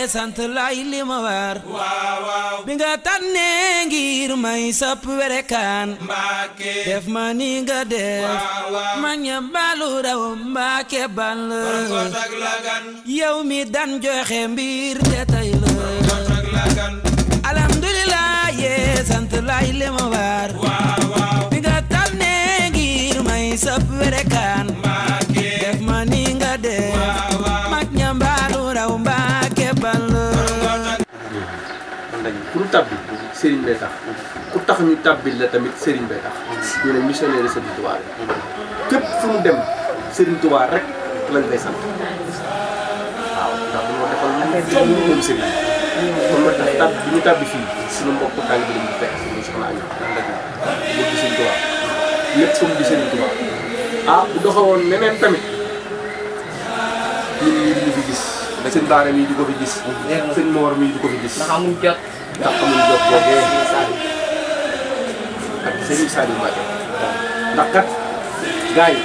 sant lay li ma war waaw waaw bi nga tànnee ngir may sap werekaan Mbàkke def ma ni nga def waaw waaw ma ña balu raw Mbàkke bal Koot ak Lagan yow mi dan joxe mbir te tay la Koot ak Lagan alhamdulillah yee sant lay li ma war waaw waaw bi nga tànnee ngir may sap werekaan Mbàkke def ma ni nga def waaw waaw mag ña balu raw Mbàkke bal ku ñu tabbi Serigne bay tax ku tax ñu tabbil la tamit Serigne bay tax ñu ne missionnaire Serigne Touba képp fu mu dem Serigne Touba rek lañ koy sant waaw ndax dañoo defal lu toll moom Serigne kon moo tax tab bi ñu tabbi fii suñu mbokku tànk bi lañu fekk suñu soxna Aña bëgg Serigne Touba lépp comme di Serigne Touba ah bu doxawoon neneen tamit ñun ñii di fi gis sëñ Baara mii di ko fi gis sëñ Mor mii di ko fi gis ndax amul jot. ndax amul jot boogee ak Serigne Saliou Mbacké ndax kat gars yi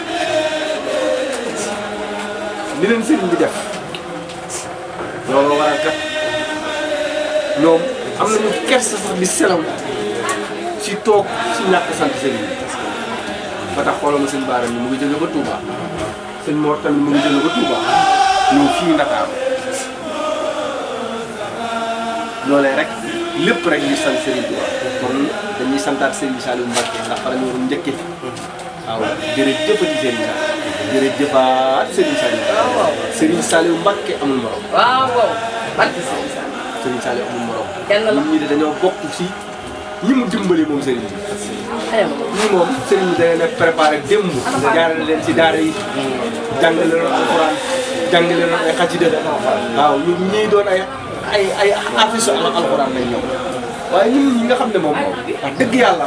li leen sëriñ bi def loolu waral kat ñoom am nañu kersa sax di selam ci toog ci ñàkk sant sëriñ bi ba tax xoolal ma sëñ Baara mi mu ngi jóge ba Touba sëñ Mor tamit mu ngi jóge ba Touba ñëw fii Ndakaaru loolee rek lépp rek ñu sant Serigne Touba kon dañuy santaat Serigne Saliou Mbacké ndax fa la ñu waroon njëkkee waaw jërëjëfati Serigne Saliou jërëjëfaat Serigne Saliou waaw Serigne Saliou Mbacké amul morom waaw waaw barke Serigne Saliou. Serigne Saliou amul morom kenn la nit ñi de dañoo bokk ci ñi mu dimbali moom Serigne bi aywa ñii moom Serigne bi da leen a préparé démb jaarale leen ci daara yi jàngale leen alxuraan jàngale leen ay xasida waaw ñun ñii doon ay affiche alxuraan lañ ñëw waaye ñun ñi nga xam ne moom wax dëgg yàlla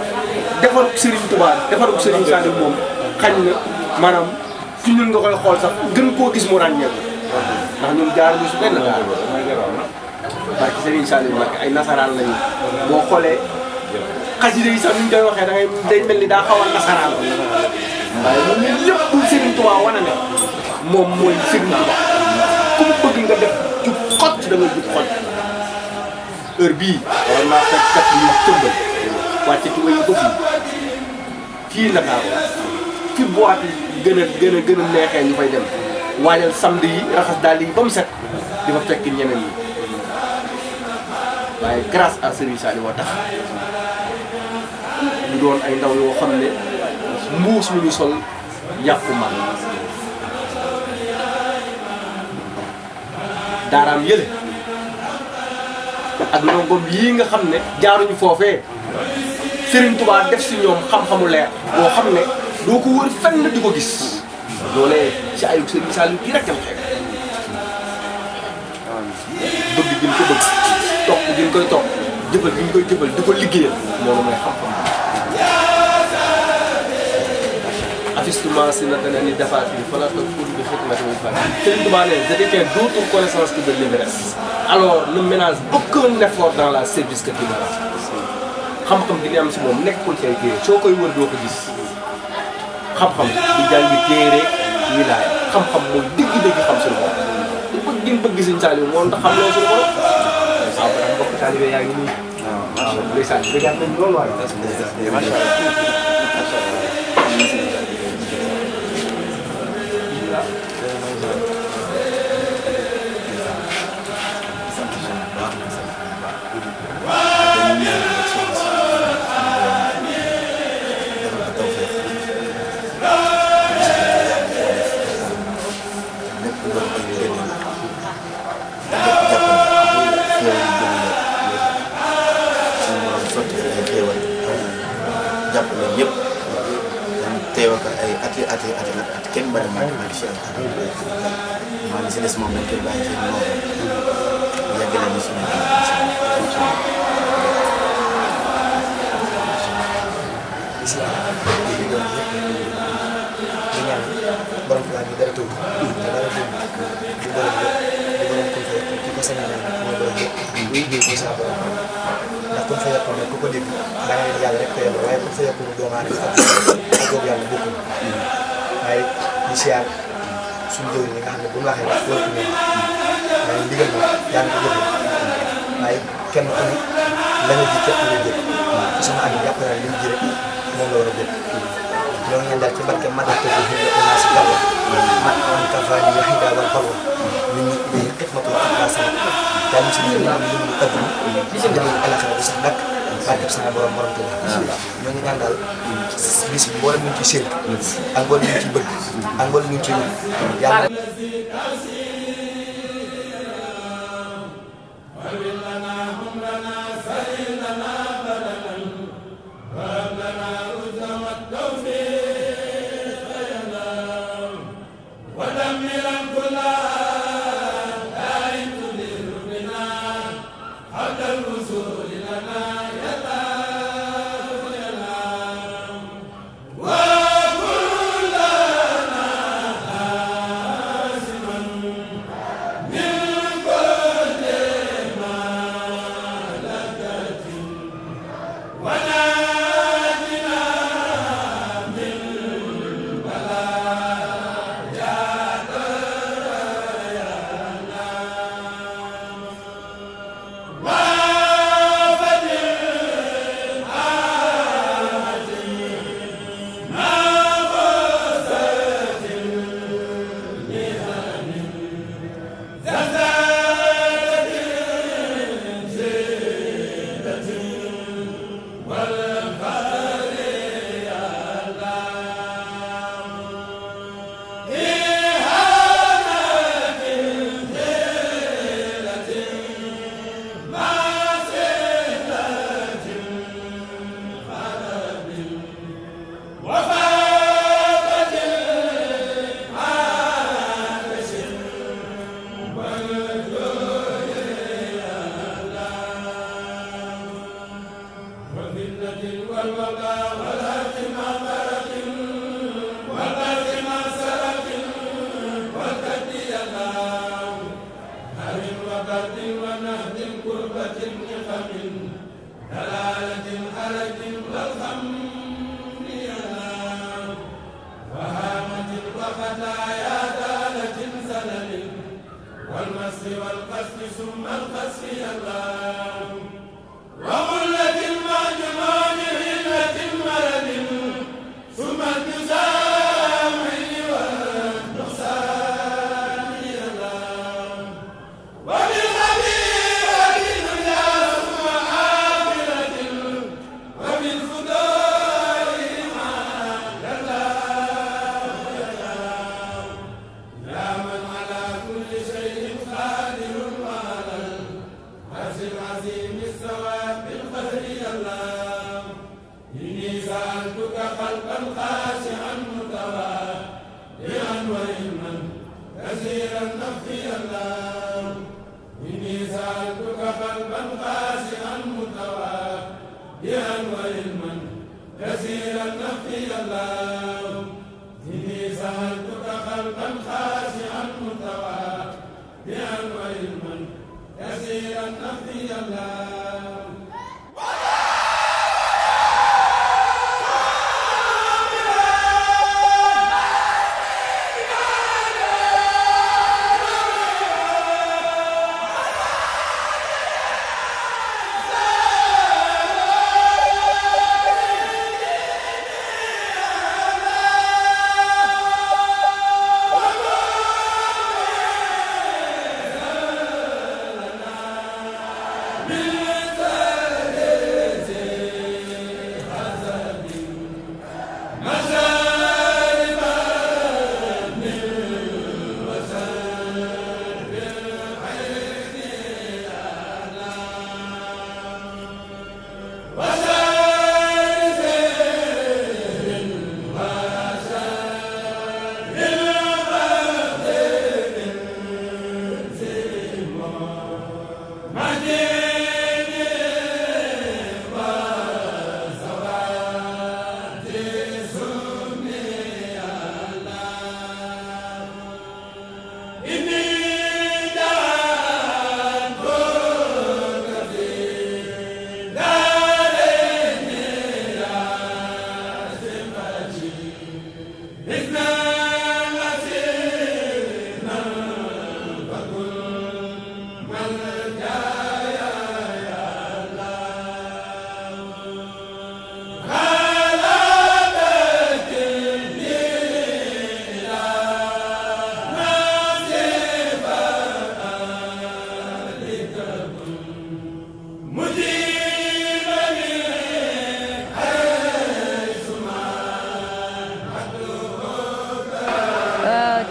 defarug Serigne Touba defarug Serigne Saliou moom xañ na maanaam ci ñun nga koy xool sax gën koo gis mu ràññeeku ndax ñun jaar ñu si benn daara parce que Serigne Saliou Mbacké ay nasaraan lañu boo xoolee xasida yi sax ni ñu koy waxee da ngay day mel ni daa xaw a nasaraan waaye ñun ñun lépp Serigne Touba wane ne moom mooy Serigne Touba ku mu bëgg nga def jub xott da nga jub xott heure bii waroon naa fekk kat ñu tëmbal wàcce ci wéyu ko fii Ndakaaru fi boîte yi gën a neexee ñu fay dem waajal samedi yi raxas daal yi ba mu set di fa fekk ñeneen ñi waaye grâce à Serigne Saliou tax ñu doon ay ndaw yoo xam ne mbuus mi ñu sol yàqu mag daaraam yële ak ndongoom yii nga xam ne jaaruñu foofee Serigne Touba def si ñoom xam-xamu leer boo xam ne doo ko wër fenn di ko gis loolee ci ayub Serigne Saliou kii rek am xew bëgg gi ñu ko bëgg topp gi ñu koy topp jëfal gi ñu koy jëfal di ko liggéeyal loolu mooy xam-xam afistement si naka na ni defaat bi fa la toog pour bi xikmati muy fa Serigne Touba ne je détiens d'autres connaissances que de l'Everest alors ne ménage aucun effort dans la service que tu me xam-xam bi nga am si moom nekkul ci ay téere soo koy wër doo ko gis xam-xam di jàngi téere wilaaya xam-xam mooy dëgg-dëgg xam suñu bopp lu bëgg ngeen bëgg Serigne Saliou moom ndax xam loo suñu bopp waaw ba tax mbokk taalibe yaa ngi nii waaw ndeysaan bëggaat nañ loolu waaye macha jàppale ñëpp dañ teewa ko ay ati kenn bari maa ngi si maa ngi si des moom dañ koy bàyyi seen moom yàggale ni suñu borom plan bi dara tuub dara tuub di borom ko ko Sénégal mooy borom yëpp di sa borom ndax kon fa yàqu nag ku ko dégg da ngay yàlla rek ko yàlla waaye kon fa yàqu doomu aadama ak boobu yàlla bokkul waaye di siyaar suñu jëwriñ yi nga xam ne bu ñu waxee rek loolu ñoom waaye ndigal moom yaa ngi ko jëfee waaye kenn ku ne la nga ji képp nga jël te sama at yi jàpp naa li mu ji rek moom la war a jël ñoo ngi ñaan daal ci barke madate bi xëy na naa si gàllankoor man wan kafaani yaxida wal balwa nit ñi day xitmatu ak sama yaa ngi si ñu naan li mu adduna li si demee alaxira bi sax dakk barke sama borom Tuuba ñoo ngi ñaan daal bis bi mboolem ñu ci séentu ak mboolem ñu ci bëgg ak mboolem ñu ci yàlla Min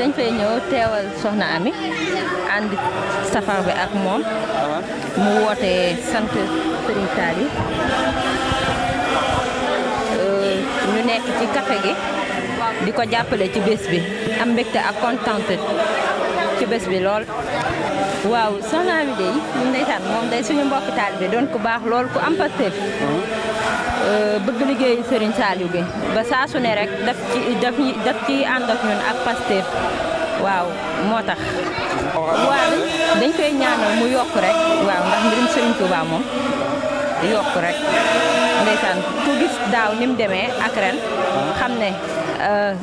dañ fay ñëw teewal soxna Ami ànd safar bi ak moom mu woote sant Serigne Saliou ñu nekk ci café gi di ko jàppale ci bés bi am mbégte ak kontante ci bés bi lool. waaw soxna Ami de ñun ndeysaan moom day suñu mbokk taalibe doon ku baax lool ku am Pastef bëgg liggéeyu Serigne Saliou bi ba saa su ne rek daf ci ànd ak ñun ak Pastef waaw moo tax. waaw dañ koy ñaanal mu yokk rek waaw ndax mbirum Serigne Touba moom yokk rek ndeysaan ku gis daaw ni mu demee ak ren xam ne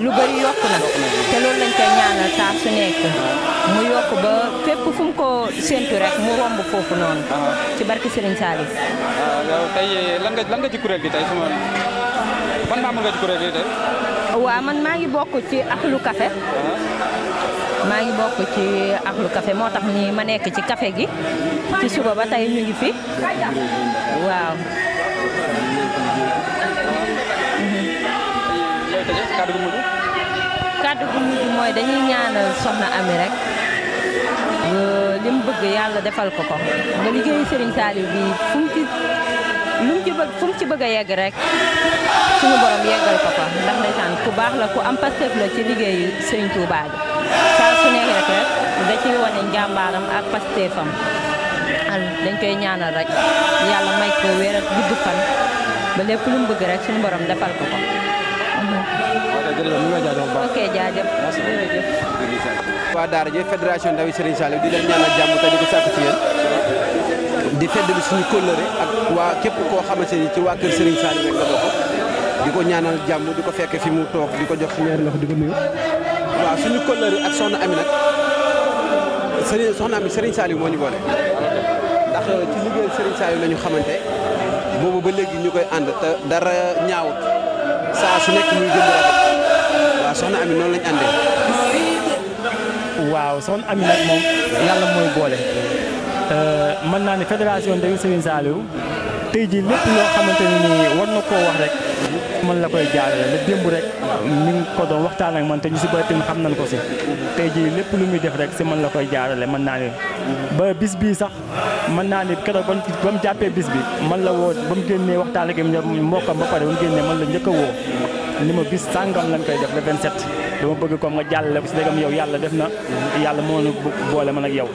lu bëri yokk na te loolu lañ koy ñaanal saa su nekk mu yokk ba fépp fu mu ko séntu rek mu romb foofu noonu ci barki Serigne Saliou. yow tey lan nga ci kuréel gi tey sama ban membre nga ci kuréel gi tey. waaw man maa ngi bokk ci Ahlou Café maa ngi bokk ci Ahlou Café moo tax ni ma nekk ci café gi ci suba ba tey ñu ngi fi waaw. kàddu gu mujj mooy dañuy ñaanal soxna Ami rek li mu bëgg yàlla defal ko ba liggéeyu Serigne Saliou bi fu mu ci bëgg a yegg rek suñu borom yeggal ko ndax ndeysaan ku baax la ku am Pastef la ci liggéeyu Serigne Touba bi saa su nekk rek da ciy wane njàmbaaram ak Pastefam dañ koy ñaanal rek yàlla may ko wér ak gudd fan ba lépp lu mu bëgg rek suñu borom defal ko. ok jaajëf. waa Daara ji fédération Ndawi Serigne Saliou di leen ñaanal jàmm te di ko sàkku ci yéen di feddali suñu kóllëre ak waa képp koo xamante ni ci waa kër Serigne Saliou rek nga bokk di ko ñaanal jàmm di ko fekk fi mu toog di ko jox ñaari loxo di ko nuyu. waaw suñu kóllëre ak soxna Ami nag soxna Ami Serigne Saliou moo ñu boole ndax ci liggéey Serigne Saliou la ñu xamante boobu ba léegi ñu koy ànd te dara ñaawut saa su nekk muy gën a rafet waaw soxna Ami noonu lañ àndee. waaw soxna Ami nag moom yàlla mooy boole mën naa ne fédération Ndawi Serigne Saliou tey jii lépp loo xamante ne nii war na koo wax rek man la koy jaarale la démb rek mi ngi ko doon waxtaan ak man te ñu si bëri tamit xam nañ ko si tey jii lépp lu muy def rek si man la koy jaarale mën naa ne ba bis bii sax mën naa ne keroog ba mu jàppee bis bi man la woo ba mu génnee waxtaan ak mbokkam ba pare ba mu génnee man la njëkk a woo ni ma bis sàngam lañ koy def le 27 dama bëgg comme nga jàllale ko si dégam yow yàlla def na yàlla moo nu boole man ak yow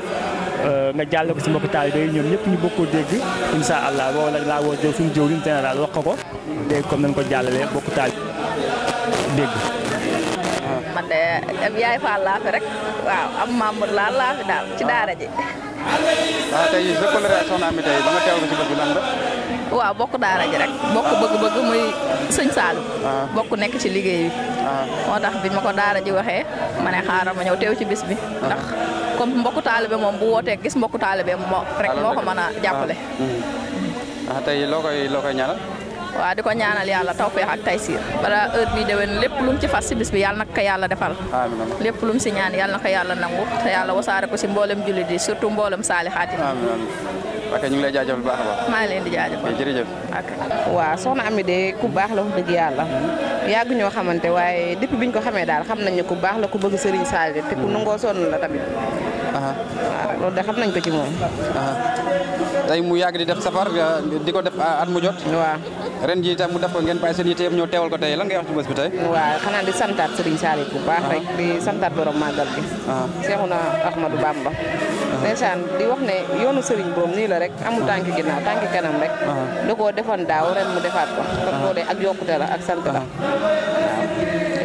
nga jàll ko si mbokk taalibe yi ñoom ñëpp ñu bokkoo dégg incha allah boo la laa woo suñu jëwriñ général wax ko dégg comme nañ ko jàllalee bokk taalibe dégg. man de yaay Fall laa fi rek waaw am membre laa fi daal ci daara ji. waaw tey sa kóllëre ak soxna Ami tey ba nga teew ko ci bés bi lan la. waaw bokk daara ji rek bokk bëgg-bëgg muy sëñ Saliou. bokk nekk ci liggéey bi. moo tax bi ma ko daara ji waxee ma ne xaaral ma ñëw teew ci bis bi ndax. comme mbokku taalibe moom bu wootee gis mbokku taalibe moo rek moo ko mën a jàppale. tey loo koy ñaanal. waaw di ko ñaanal yàlla tawfeex ak taysiir bala heure bii déwén lépp lu mu ci fas si bis bi yàlla na ko yàlla defal. lépp lu mu si ñaan yàlla na ko yàlla nangu te yàlla wasaare ko si mboolem jullit yi surtout mboolem saalixaat yi. ok ñu ngi lay jaajëfal bu baax a baax. maa ngi leen di jaajëfal jërëjëf. waaw soxna Ami de ku baax la wax dëgg yàlla yàgg ñoo xamante waaye depuis biñ ko xamee daal xam nañ ne ku baax la ku bëgg Serigne Saliou te ku nangoo sonn la tamit. waaw loolu de xam nañ ko ci moom. tey mu yàgg di def safar di ko def at mu jot. waaw ren jii tam mu def ko ngeen bàyyi seen yitte yëpp ñëw teewal ko tey lan ngay wax ci bés bi tey. waaw xanaa di santaat Serigne Saliou bu baax rek di santaat borom màggal bi. Seexuna Ahmadou Bamba. ndeysaan di wax ne yoonu Serigne boobu nii la rek amul tànki ginnaaw tànki kanam rek. da koo defoon daaw ren mu defaat ko. kon loolu ak yokkute la ak sant la.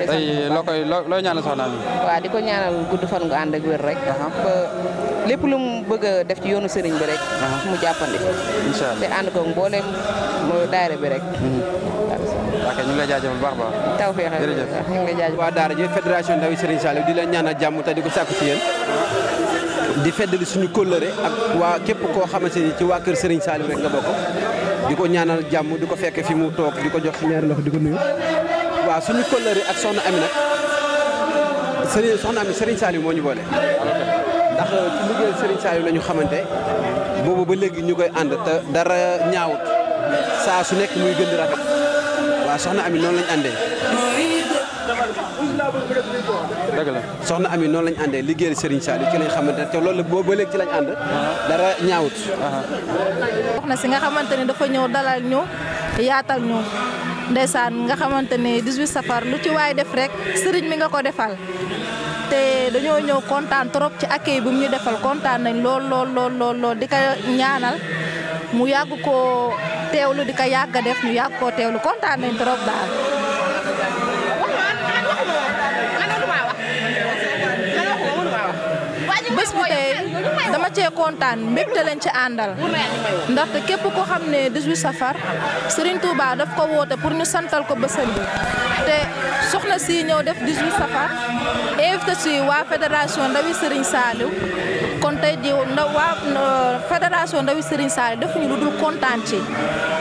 tey looy ñaanal soxna Ami. waaw di ko ñaanal gudd fan gu ànd ak wér rek. ba lépp lu mu bëgg a def ci yoonu Serigne bi rek. mu jàppandi. incha allah te ànd ko mboolem daayira bi rek. ok ñu ngi lay jaajëfal bu baax a baax. tawfeex jërëjëf ñu ngi lay jaajëfal. waa Daara ji fédération Ndawi Serigne Saliou di leen ñaanal jàmm te di ko sàkku ci yéen di feddali suñu kóllëre ak waa képp koo xamante ni ci waa kër Serigne Saliou rek nga bokk di ko ñaanal jàmm di ko fekk fi mu toog di ko jox ñaari loxo di ko nuyu. waaw suñu kóllëre ak soxna Ami nag soxna Ami Serigne Saliou moo ñu boole ndax ci liggéey Serigne Saliou la ñu xamante boobu ba léegi ñu koy ànd te dara ñaawut saa su nekk muy gën di rafet waaw soxna Ami noonu lañ àndee. dëgg la soxna Ami noonu lañ àndee liggéeyal Serigne Saliou ci lañ xamante te loolu boo ba léegi ci lañ ànd dara ñaawut soxna si nga xamante ni dafa ñëw dalal ñu yaatal ñu ndeysaan nga xamante ni 18 safar lu ci waay def rek sëriñ mi nga ko defal te dañoo ñëw kontaan trop ci accueil bu mu ñu defal kontaan nañ lool di ko ñaanal mu yàgg koo teewlu di ko yàgg a def ñu yàgg koo teewlu kontaan nañ trop daal. bés bi tey dama cee kontaan mbégte lañ ci àndal ndaxte képp ko xam ne 18 safar Serigne Touba daf ko woote pour ñu santal ko bésam bi te soxna si ñëw def 18 safar invité si waa fédération Ndawi Serigne Saliou kon tey ji waa fédération Ndawi Serigne Saliou defuñu lu dul kontaan ci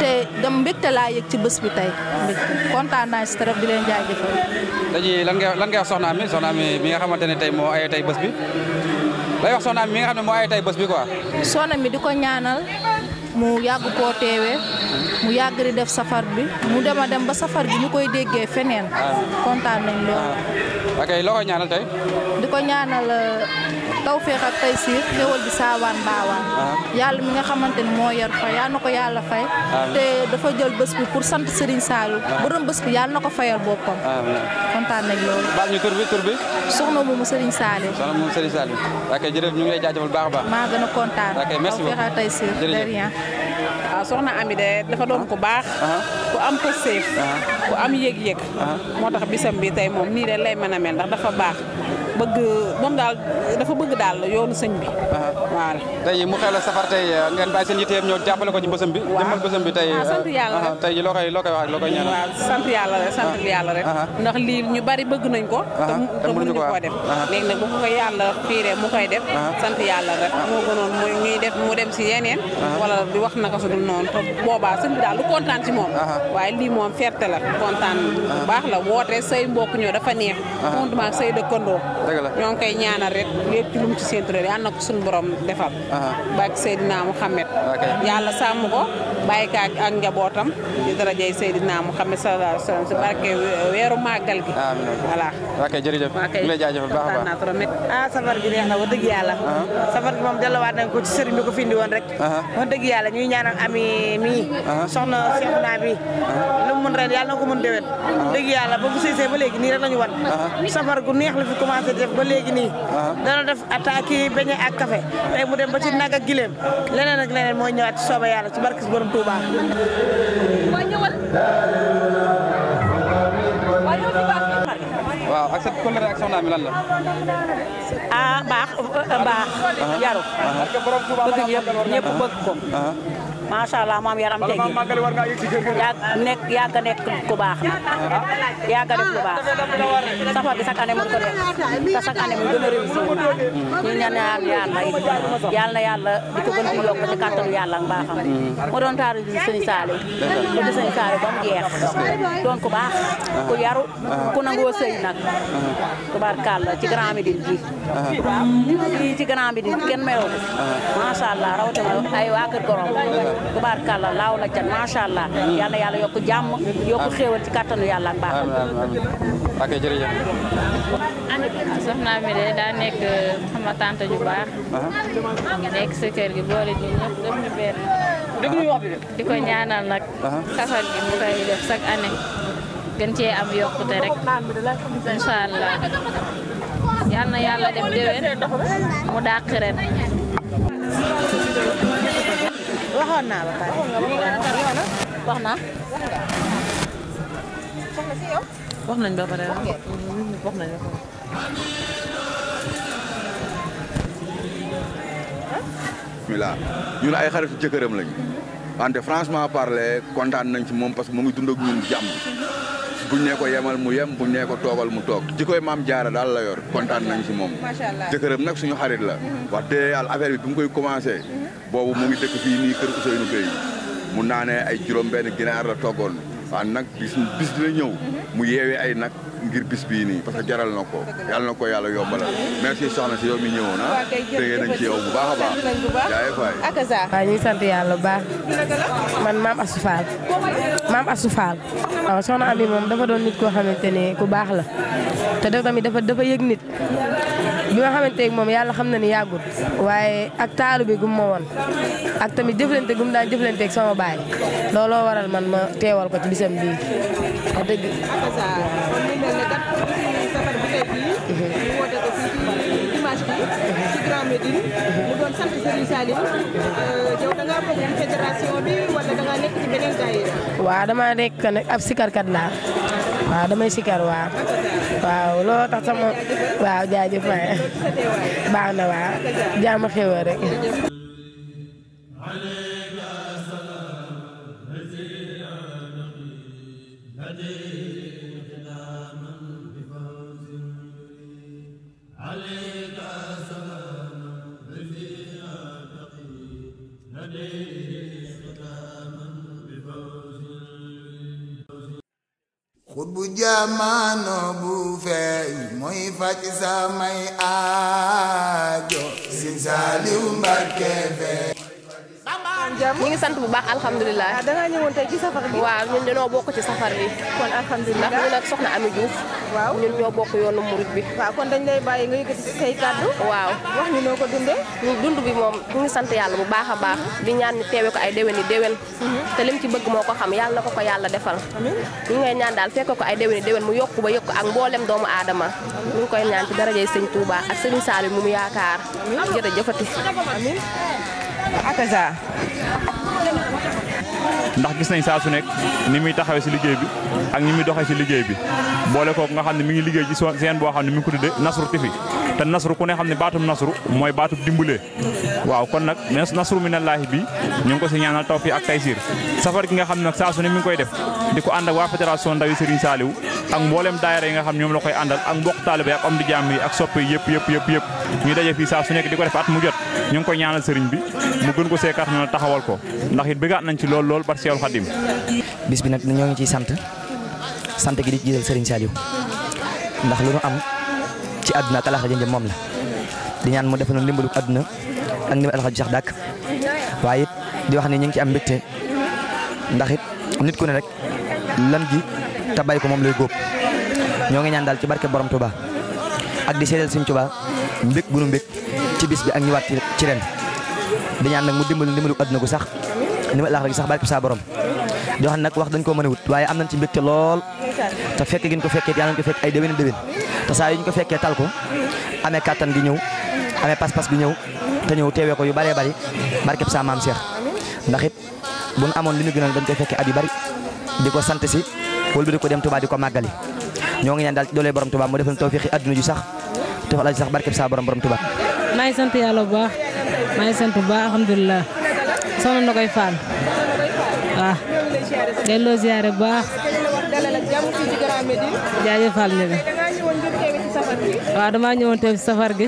te dama mbégte laa yëg ci bés bi tey mbégte kontaan naa si trop di leen jaajëfal. léegi lan ngay wax soxna Ami mi nga xamante ne tey moo ay tey bés bi. lay wax soxna mi nga xam ne moo ay tay bés bi quoi. soxna mi di ko ñaanal mu yàgg koo teewee mu yàgg di def safar bi mu dem a dem ba safar bi ñu koy déggee feneen. kontaan nañ lool. ok loo koy ñaanal tey. di ko ñaanal tawféex ak taysiir xéwal bi saawaan baawaan. yàlla mi nga xamante ni moo yor fay yàlla na ko yàlla fay. te dafa jël bés bi pour sant Serigne Saliou. borom bés bi yàlla na ko fayal boppam. kontaan nañ loolu. baal ñu tur bi. soxna moomu Serigne Saliou. soxna moomu Serigne Saliou. ok jërëjëf ñu ngi lay jaajëfal baax a baax. maa gën a kontaan. ok merci beaucoup tawféex ak taysiir de rien. waaw soxna Ami de dafa doon ku baax. ku am pësteef. ku am yëg-yëg. moo tax bisam bi tey moom nii de lay mën a mel ndax dafa baax. bëgg moom daal dafa bëgg daal yoonu sëñ bi. waaw tey mu xew la safar tey ngeen bàyyi seen yitte yëpp ñëw jàppale ko ci bësam bi. waaw jëmmal bësam bi tey. sant yàlla rek tey loo koy wax ak loo koy ñaanal. waaw sant yàlla rek ndax lii ñu bari bëgg nañ ko. te mënuñu koo def. léegi nag bu ko yàlla fiiree mu koy def. sant yàlla rek moo gënoon ñuy def mu dem si yeneen. wala di wax naka su dul noonu te boobaa sëñ bi daal lu kontaan ci moom. waaye lii moom fierté la kontaan bu baax la woote say mbokk ñëw dafa neex. fondement ak say dëkkandoo. ñoo ngi koy ñaanal rek lépp ci lu mu ci séntu rek yal na ko suñu borom defal. barke Seydina Mouhamed. yàlla sàmm ko bàyyi ko ak njabootam di darajay Seydina Mouhamed sallallahu alayhi wa sallam si barke weeru màggal gi. voilà. ok jërëjëf ñu lay jaajëfal baax a baax. safar gi neex na wax dëgg yàlla. safar gi moom delluwaat nañ ko ci sëriñ bi ko fi indi woon rek. wax dëgg yàlla ñuy ñaanal Ami mii. soxna Cheikhouna bi lu mu mën ren yàlla na ko mën déwén. dëgg yàlla ba bu séysee ba léegi nii rek la ñu wan. safar gu neex la fi commencé def ba léegi nii dana def attaque yi beñe ak café tey mu dem ba ci nag ak gileem leneen ak leneen mooy ñëwaat ci sooba yàlla ci barkis borom Touba. waaw ak sa kóllëre ak soxna mi lan la. baax yaru bëgg ñëpp bëgg ko. macha allah moom yaram teggi yàgg a nekk ku baax nag yàgg a def lu baax safar bi chaque année mu ko def te chaque année mu gën a réussir ñu ñaan yàlla na yàlla di ko gën di yokk ci kàttanu yàlla ak baaxam mu doon taaru di sëñ Saliou di sëñ Saliou ba mu jeex doon ku baax ku yaru ku nangoo sëy nag tubaarkàlla ci Grand Médine ji fii ci Grand Médine kenn mayoo macha allah rawatina ay waa kër gorom tubaarkàlla laaw la cat macha allah yal na yàlla yokk jàmm yokk xéewal ci kàttanu yàlla ak baaxam. ok jërëjëf. soxna mi de daa nekk sama tante ju baax. nekk sa kër gi boole ñu ñëpp def ñu benn. di ko ñaanal nag. safar gi mu koy def chaque année gën cee am yokkute rek incha allah yal na yàlla def déwén mu dàq ren. waxoon naa ba pare. wax naa. wax nañ ba pare wax nañ ba pare. bismillah ñun ay xaritu jëkkëram lañu wante franchement parler kontaan nañ ci moom parce que mu ngi dund ak ñun jàmm buñ ne ko yemal mu yem buñ ne ko toogal mu toog jikkoy maam jaara daal la yor kontaan nañ ci moom jëkkëram nag suñu xarit la wax dëgg yàlla affaire bi mu koy commencé boobu mu ngi dëkk fii nii kër Ousseynou Gueye mu naanee ay juróom benn ginaar la toggoon waaw nag bis dina ñëw mu yeewee ay nag ngir bis bii nii parce que jaral na ko yàlla yombalal merci soxna si yow mi ñëwoon dégg nañ ci yow bu baax a baax jaay faay waaw ñu ngi sant yàlla bu baax man maam Assou Fall waaw soxna Ami moom dafa doon nit koo xamante ne ku baax la te tamit dafa yëg nit bi ma xamante ne moom yàlla xam na ni yàggul waaye ak taalu bi gum ma woon ak tamit jëflante gum daan jëflante ak sama baay looloo waral man ma teewal ko ci bisam bii wax dëgg ci Grand Médine mu doon sant Serigne Saliou yow da ngaa bokk ci fédération bi wala da ngaa nekk ci beneen daayira waaw dama nekk nag ab sikarkat laa waaw damay sikar waaw looloo tax sama waaw jaajëf waay baax na waaw jaama xéwal rek xutbu jamono bu feeñ mooy faj samay aajo Sëñ Saaliw Mbàkke feeñ ñu ngi sant bu baax alhamdulilah. da nga ñëwoon tey ci safar bi. waaw ñun dañoo bokk ci safar bi. kon alhamdulilah ndax ñun ak soxna Ami Diouf. waaw ñun ñoo bokk yoonu murid bi. waaw kon dañ lay bàyyi nga yëkkati say kàddu. waaw wax ñu noo ko dundee. dund bi moom ñu ngi sant yàlla bu baax a baax. di ñaan ni teewe ko ay déwéni déwén. te lim ci bëgg moo ko xam yàlla na ko yàlla defal. ñu ngay ñaan daal fekk ko ay déwéni déwén mu yokku ba yokku ak mboolem doomu aadama. ñu ngi koy ñaan ci darajay sëñ Touba ak sëriñ Saliou mu yaakaar. jërëjëfati. amiin. akaza ndax gis nañ saa su nekk ni muy taxawee si liggéey bi ak ni muy doxee si liggéey bi boole kook nga xam ne mi ngi liggéey ci seen boo xam ne mi ngi ko tuddee Nasru TV te Nasru ku ne xam ne baatum Nasru mooy baatum dimbalee waaw kon nag Nasru minallaahi bi ñu ngi ko si ñaanal tawfiq ak taysiir safar gi nga xam ne nag saa su ne mi ngi koy def di ko ànd ak waa fédération ndawi Serigne Saliou ak mboolem daayira yi nga xam ñoom la koy àndal ak mbokk taalibe ak am di jàmm yi ak soppe yëpp ñu daje fii saa su nekk di ko def at mu jot ñu ngi koy ñaanal sëriñ bi mu gën ko seekaat ñu taxawal ko ndax it bëggaat nañ ci lool bar Seexul Xadim bis bi nag ñoo ngi ciy sant gi di jiital Serigne Saliou ndax lu nu am ci àdduna ak alaxira jëm moom la di ñaan mu defal nu ndimbalu àdduna ak ndimbalu alaxira ju sax dàkk waaye it di wax ne ñu ngi ci am mbégte ndax it nit ku ne rek lan ji te bay ko moom lay góob ñoo ngi ñaan daal ci barke borom Touba ak di seedeel Serigne Touba mbég gu nu mbég ci bis bi ak ñëwaat ci ren di ñaan nag mu dimbalu àdduna gu sax ndimbalu alaxira gi sax barke sa borom di wax nag wax dañ koo mën a wut waaye am nañ ci mbégte lool te fekk gi ñu ko fekkee yàlla nañ ko fekk ay déwén te saa yu ñu ko fekkee tal ko amee kattan gi ñëw amee pas-pas bi ñëw te ñëw teewee ko yu bëree bëri barkeb sa maam Cheikh ndax it bu nu amoon li ñu gënal dañ koy fekkee at yu bëri di ko sant si wala bi di ko dem Touba di ko màggali ñoo ngi ñaan daal ci doolee borom Touba mu defal tawfiixi adduna ju sax te fa la sax barkeb sa borom Touba. maa ngi sant yàlla bu baax maa ngi sant bu baax alhamdulilah soxna na koy faal waaw delloo ziare bu baax jaajëfal ne la waaw damaa ñëwoon teew ci safar gi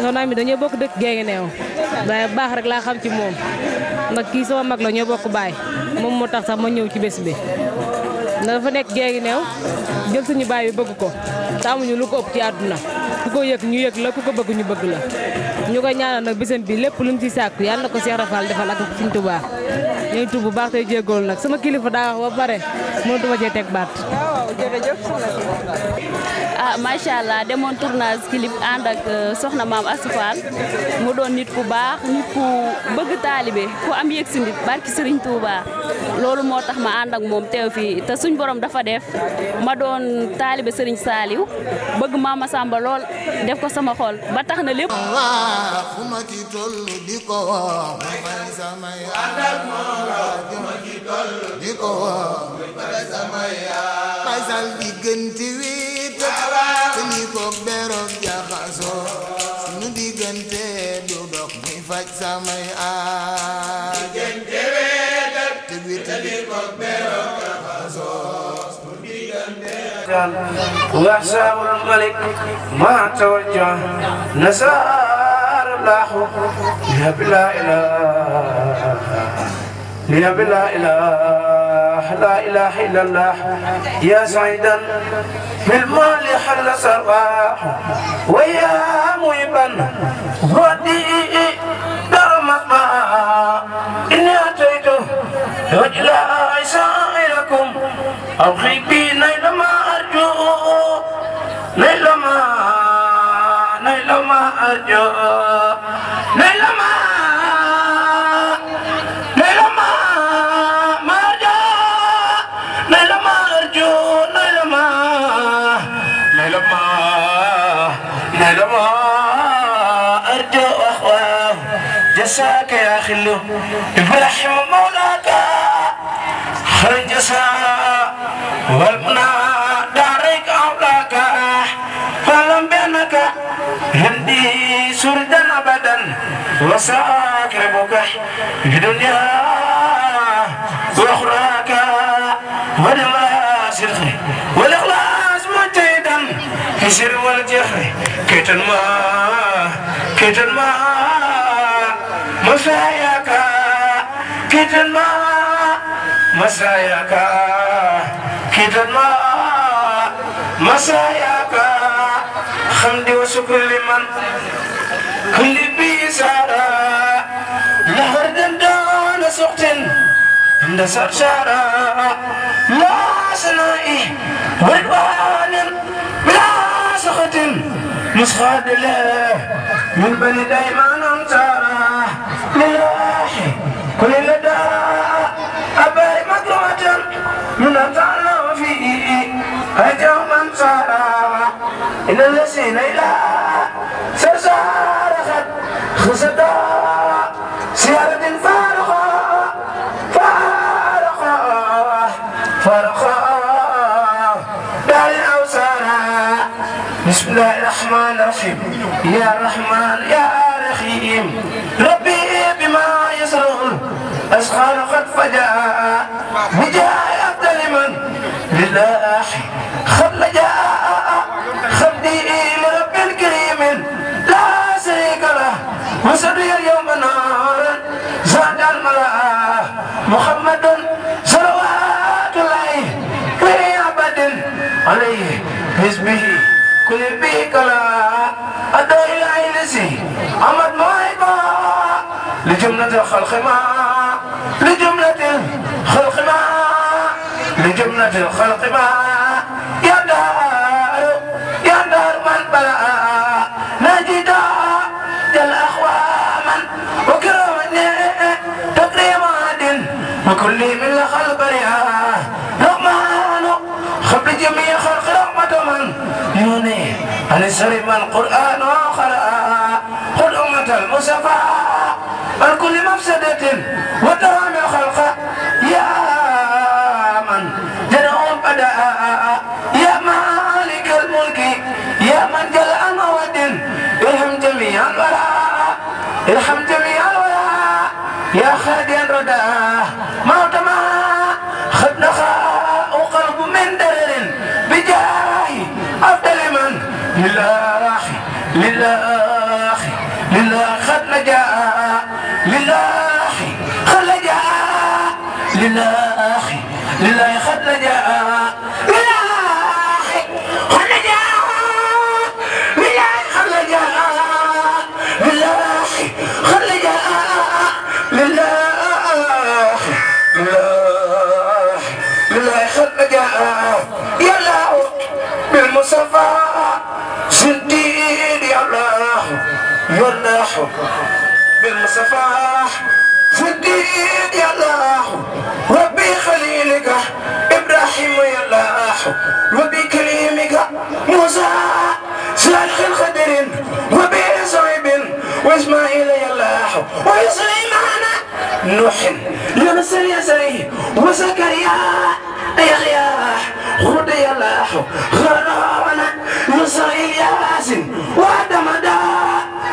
soxna Ami dañoo bokk dëkk Guinguinéo waaye baax rek laa xam ci moom ndax kii sama mag la ñoo bokk baay moom moo tax sax ma ñëw ci bés bi ndax dafa nekk Guinguinéo jël suñu baay bi bëgg ko te amuñu lu ko ëpp ci àdduna ku ko yëg ñu yëg la ku ko bëgg ñu bëgg la ñu koy ñaanal nag bisam bi lépp lu mu ci sàkku yàlla na ko Cheikh Rafal defal ak Sëriñ Tuubaa ñu ngi tuub bu baax tey jéegool nag sama kilifa daa wax ba pare mënatuma cee teg baat. waaw jërëjëf macha allah demoon tournage clip ànd ak soxna maam Assou Fall mu doon nit ku baax nit ku bëgg taalibe ku am yëg si nit barki Sëriñ Tuubaa loolu moo tax ma ànd ak moom teew fii te suñ borom dafa def ma doon taalibe Sëriñ Saliou bëgg Mama Samba lool def ko sama xol ba tax na lépp. fu ma ci toll di ko woo may samay di ko woo may sal diggante wi te ni ko beroog jaxasoo sunu diggante du dox muy faj samay diggante wi te ni ko beroog jaxasoo sunu diggante وأحساب الملك ما توجه نسار الله بها بلا إله يا لا إله إلا الله يا سعيدا بالمال حل سرواح ويا مهبا ودي درم أسماء إني أتيت وجلا سائلكم أبغي بي نيل ما أرجو نيل ما أرجو نيل ما أرجو أخواه جساك يا خلو إبراهيم مولاك خير جساء والمنى دارك أولاك فلم بأنك هندي سردا أبدا وسأكرمك في دنيا وأخراك ودما سرخي والإخلاص مجيدا في سر والجهر كيتن ما مساياك كيتن ما مساياك كيتن ما مساياك حمدي وشكر لمن كل بيسارة لهر دندان سقطن عند سرشارة لا سنائي ورقوان بلا سخط مسخاد الله من بني دايمان انصارا لله كل لدى أباري مكرمة من أطعنا فيه أجاو من صارا إن الذين إلى سرسار خسدا سيارة فارقا دار أوسارا بسم الله الرحمن الرحيم يا رحمن يا رحيم ربي بما يسرون أسخان قد فجاء بجاء أفضل من لله خل جاء خلدي لرب الكريم لا شريك له وسري اليوم نارا زاد الملا محمد صلوات الله في عبد عليه حزبه كل بيك لا أدعو إلى عينسي أمد موعبا لجملة الخلق ما لجملة الخلق ما لجملة الخلق ما يا دار من بلاء نجد جل أخواما وكرمني تكريم عاد وكل من الخلق رحمن خبر جميع خلق رحمة من يوني أن يسرب القرآن وقرأ قل أمة المصطفى بل كل مفسدة ودوام الخلق يا من جدعون بدأ يا مالك الملك يا من جل مواد ارحم جميع الوراء ارحم جميع الوراء يا خادي الردى موت ما خد نخاء قلب من درر بجاه أفضل من لله خد نجاء لله خد نجاء لله خد نجاء يا الله بالمصطفى سنديد يا الله يا الله بالمصطفى سنديد يا الله ربي خليلك إبراهيم يا الله ربي كريمك موسى صالح الخدر وبي صعيب وإسماعيل يا الله وسليمان نوح يونس اليسري وزكريا يحيى خد يا الله غرامنا يسري ياسين وآدم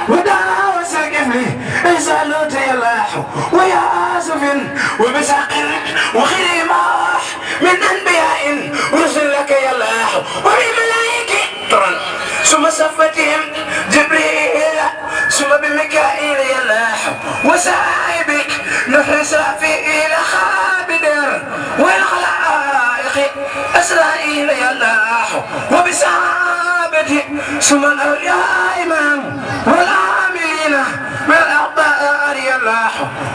ودا وسلكفلي عيسى لوط يا الله وياسف وبساق وخريماح من أنبياء رسل لك يا الله وبملائكة طرا ثم صفتهم جبريل ثم بميكائيل يا الله وسائبك نفس في إلى خابدر والخلائق إسرائيل يا الله وبسعابة ثم الأولياء إمام والعاملين بالأخبار يا الله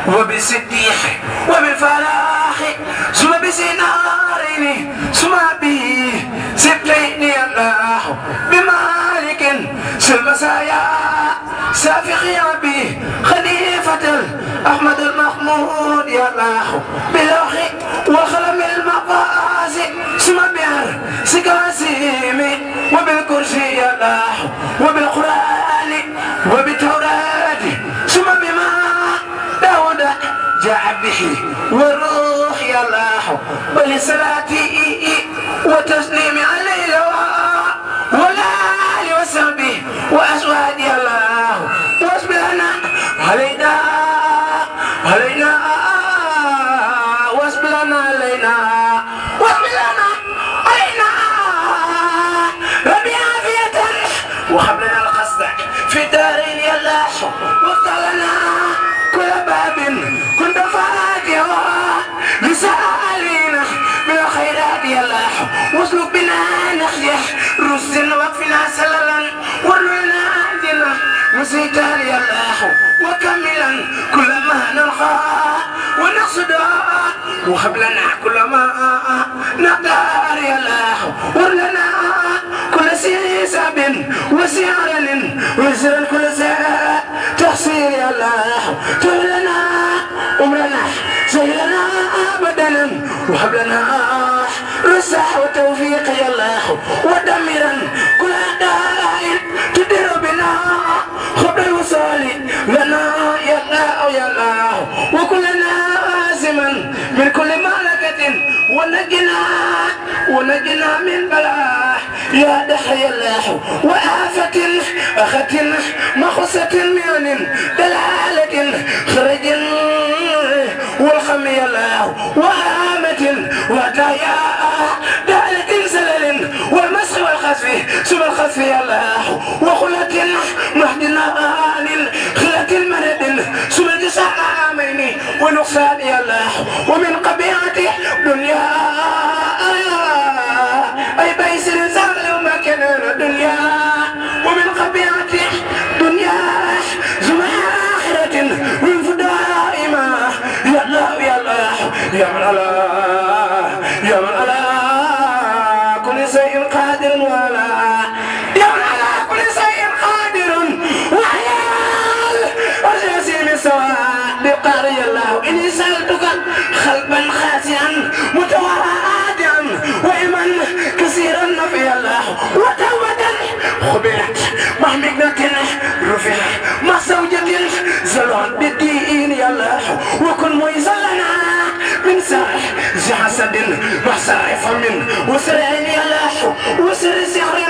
وبالصديق وبالفلاح ثم بسنارين ثم به سبتين يا الله بمالك سلمسايا سافق به خليفة أحمد المحمود يا الله باللوح وخلم المقاسي ثم بحر سكاسيم وبالكرسي يا الله وبالقرآن وبالتوراة ثم بما داود جاء به والروح يا الله ولصلاة وتسليم عليه والآل وصحبه وأزواج يا الله واصبرنا علينا واصبرنا علينا واصبرنا علينا ربي عافية وهب لنا القصد في دارين يا الله وافتح لنا كل باب كنت فاتحا لسائلين من الخيرات يا الله واسلك بنا نخيه رسل وقفنا سللا ورنا عندنا نسيتها يا الله وكملا كل ما نلقى ونقصد وهب لنا كل ما نقدر يا الله ورلنا كل سيساب وسعر وزر كل ساعة تحصيل يا الله تولنا عمرنا زينا بدنا وهب لنا رسح وتوفيق يا الله ودمرا كل داء تدير بنا خبر الوصال لنا يا الله يا الله وكلنا عازما من كل ملكة ونجنا من بلاء يا دحي الله وآفة أخت مخصة من دلالة خرج والخم يا الله وآمة وتايا دالة سلل والمسخ والخسف ثم الخسف يا الله وخلة مهدنا خلة المرد ثم الجساء آمين ونقصان يا الله ومن قبيعة دنيا أي بيس الزغل وما كان الدنيا ومن قبيعة دنيا زمان آخرة من فدائما يا الله يا الله يا من على يا من على كل شيء قادر ولا يا من على كل شيء قادر وحيال وجسيم سواء بقاري الله إني سألتك خلبا خاسئا متواضعا وإيمان كثيرا في الله وتوبة خبرت مع مكنة رفع مع زوجة زلون بالدين يا الله وكن ميزلنا من سارح حسد مع سارح من وسر عين يا الله وسر سحر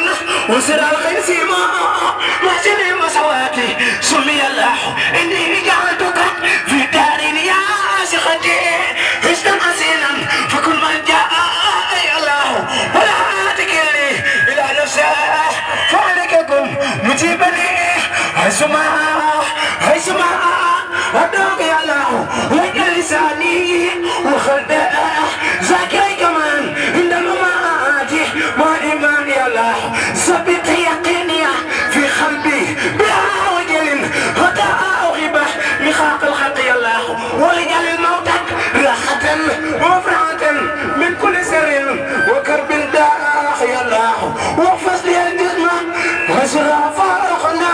وسر الخير سيما مع سنين مسواتي سمي الله إني جعلتك في دار يا عاشقتي حسنا حسينا فكن من جاء يا الله ولا تكلني إلى نفسه فعليكم مجيبني هيسما أدعوك يا الله وجل لساني وخلده ذاكري كمان عند الممات ما إيمان يا الله ثبت يقيني في قلبي بلا وجل حتى أغيبه مخاق الخلق يا الله ولجل الموت راحة وفرحة من كل سر وكرب داخ يا الله واحفظ لي الجسم واسرع فارقنا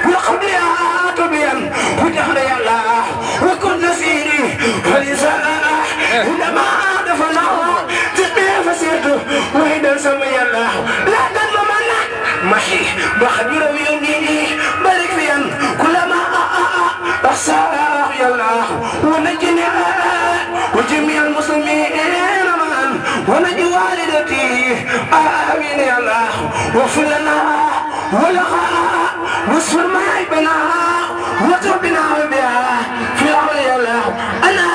وقبلها تبين وجهر يا الله وكن نسيري ولساء عندما دفناه تسبيح فسيرته وإذا سمي الله لا تنمنا محي بخبير ويمني بارك فيا كلما أحساه يا الله ونجني وجميع المسلمين معا ونجي والدتي آمين يا الله واغفر لنا ولها واصفر معيبنا وتربنا بها في العمل يا الله أنا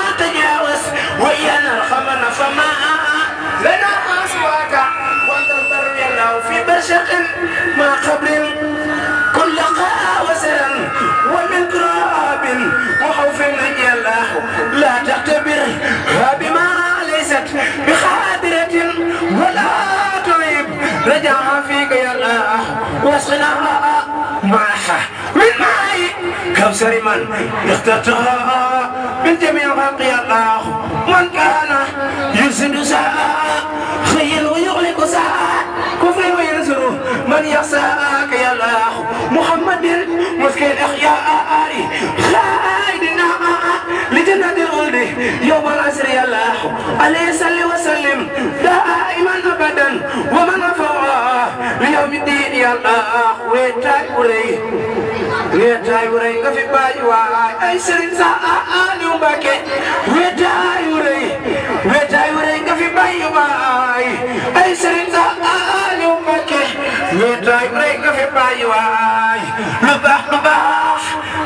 أتجاوز وإيانا الخمن فما لنا أسواك وأنت البر يا الله في برشق ما قبل كل قاء وسرا ومن تراب وخوف نجي واسقنا معها من ماء كوثر من اخترتها من جميع خلق الله من كان يسد ساعة خير ويغلق ساعة كفر وينصر من يخشاك يا الله محمد مسكين اخيار خالدنا لجنة الغلد يوم العصر يا الله عليه صل وسلم دائما ابدا ومن فوق ليوم الدين يا الله ويتاي وري ويتاي وري كفي باي واي اي سرين سالو باكي ويتاي وري كفي باي واي اي سرين سالو باكي ويتاي وري كفي باي واي لباح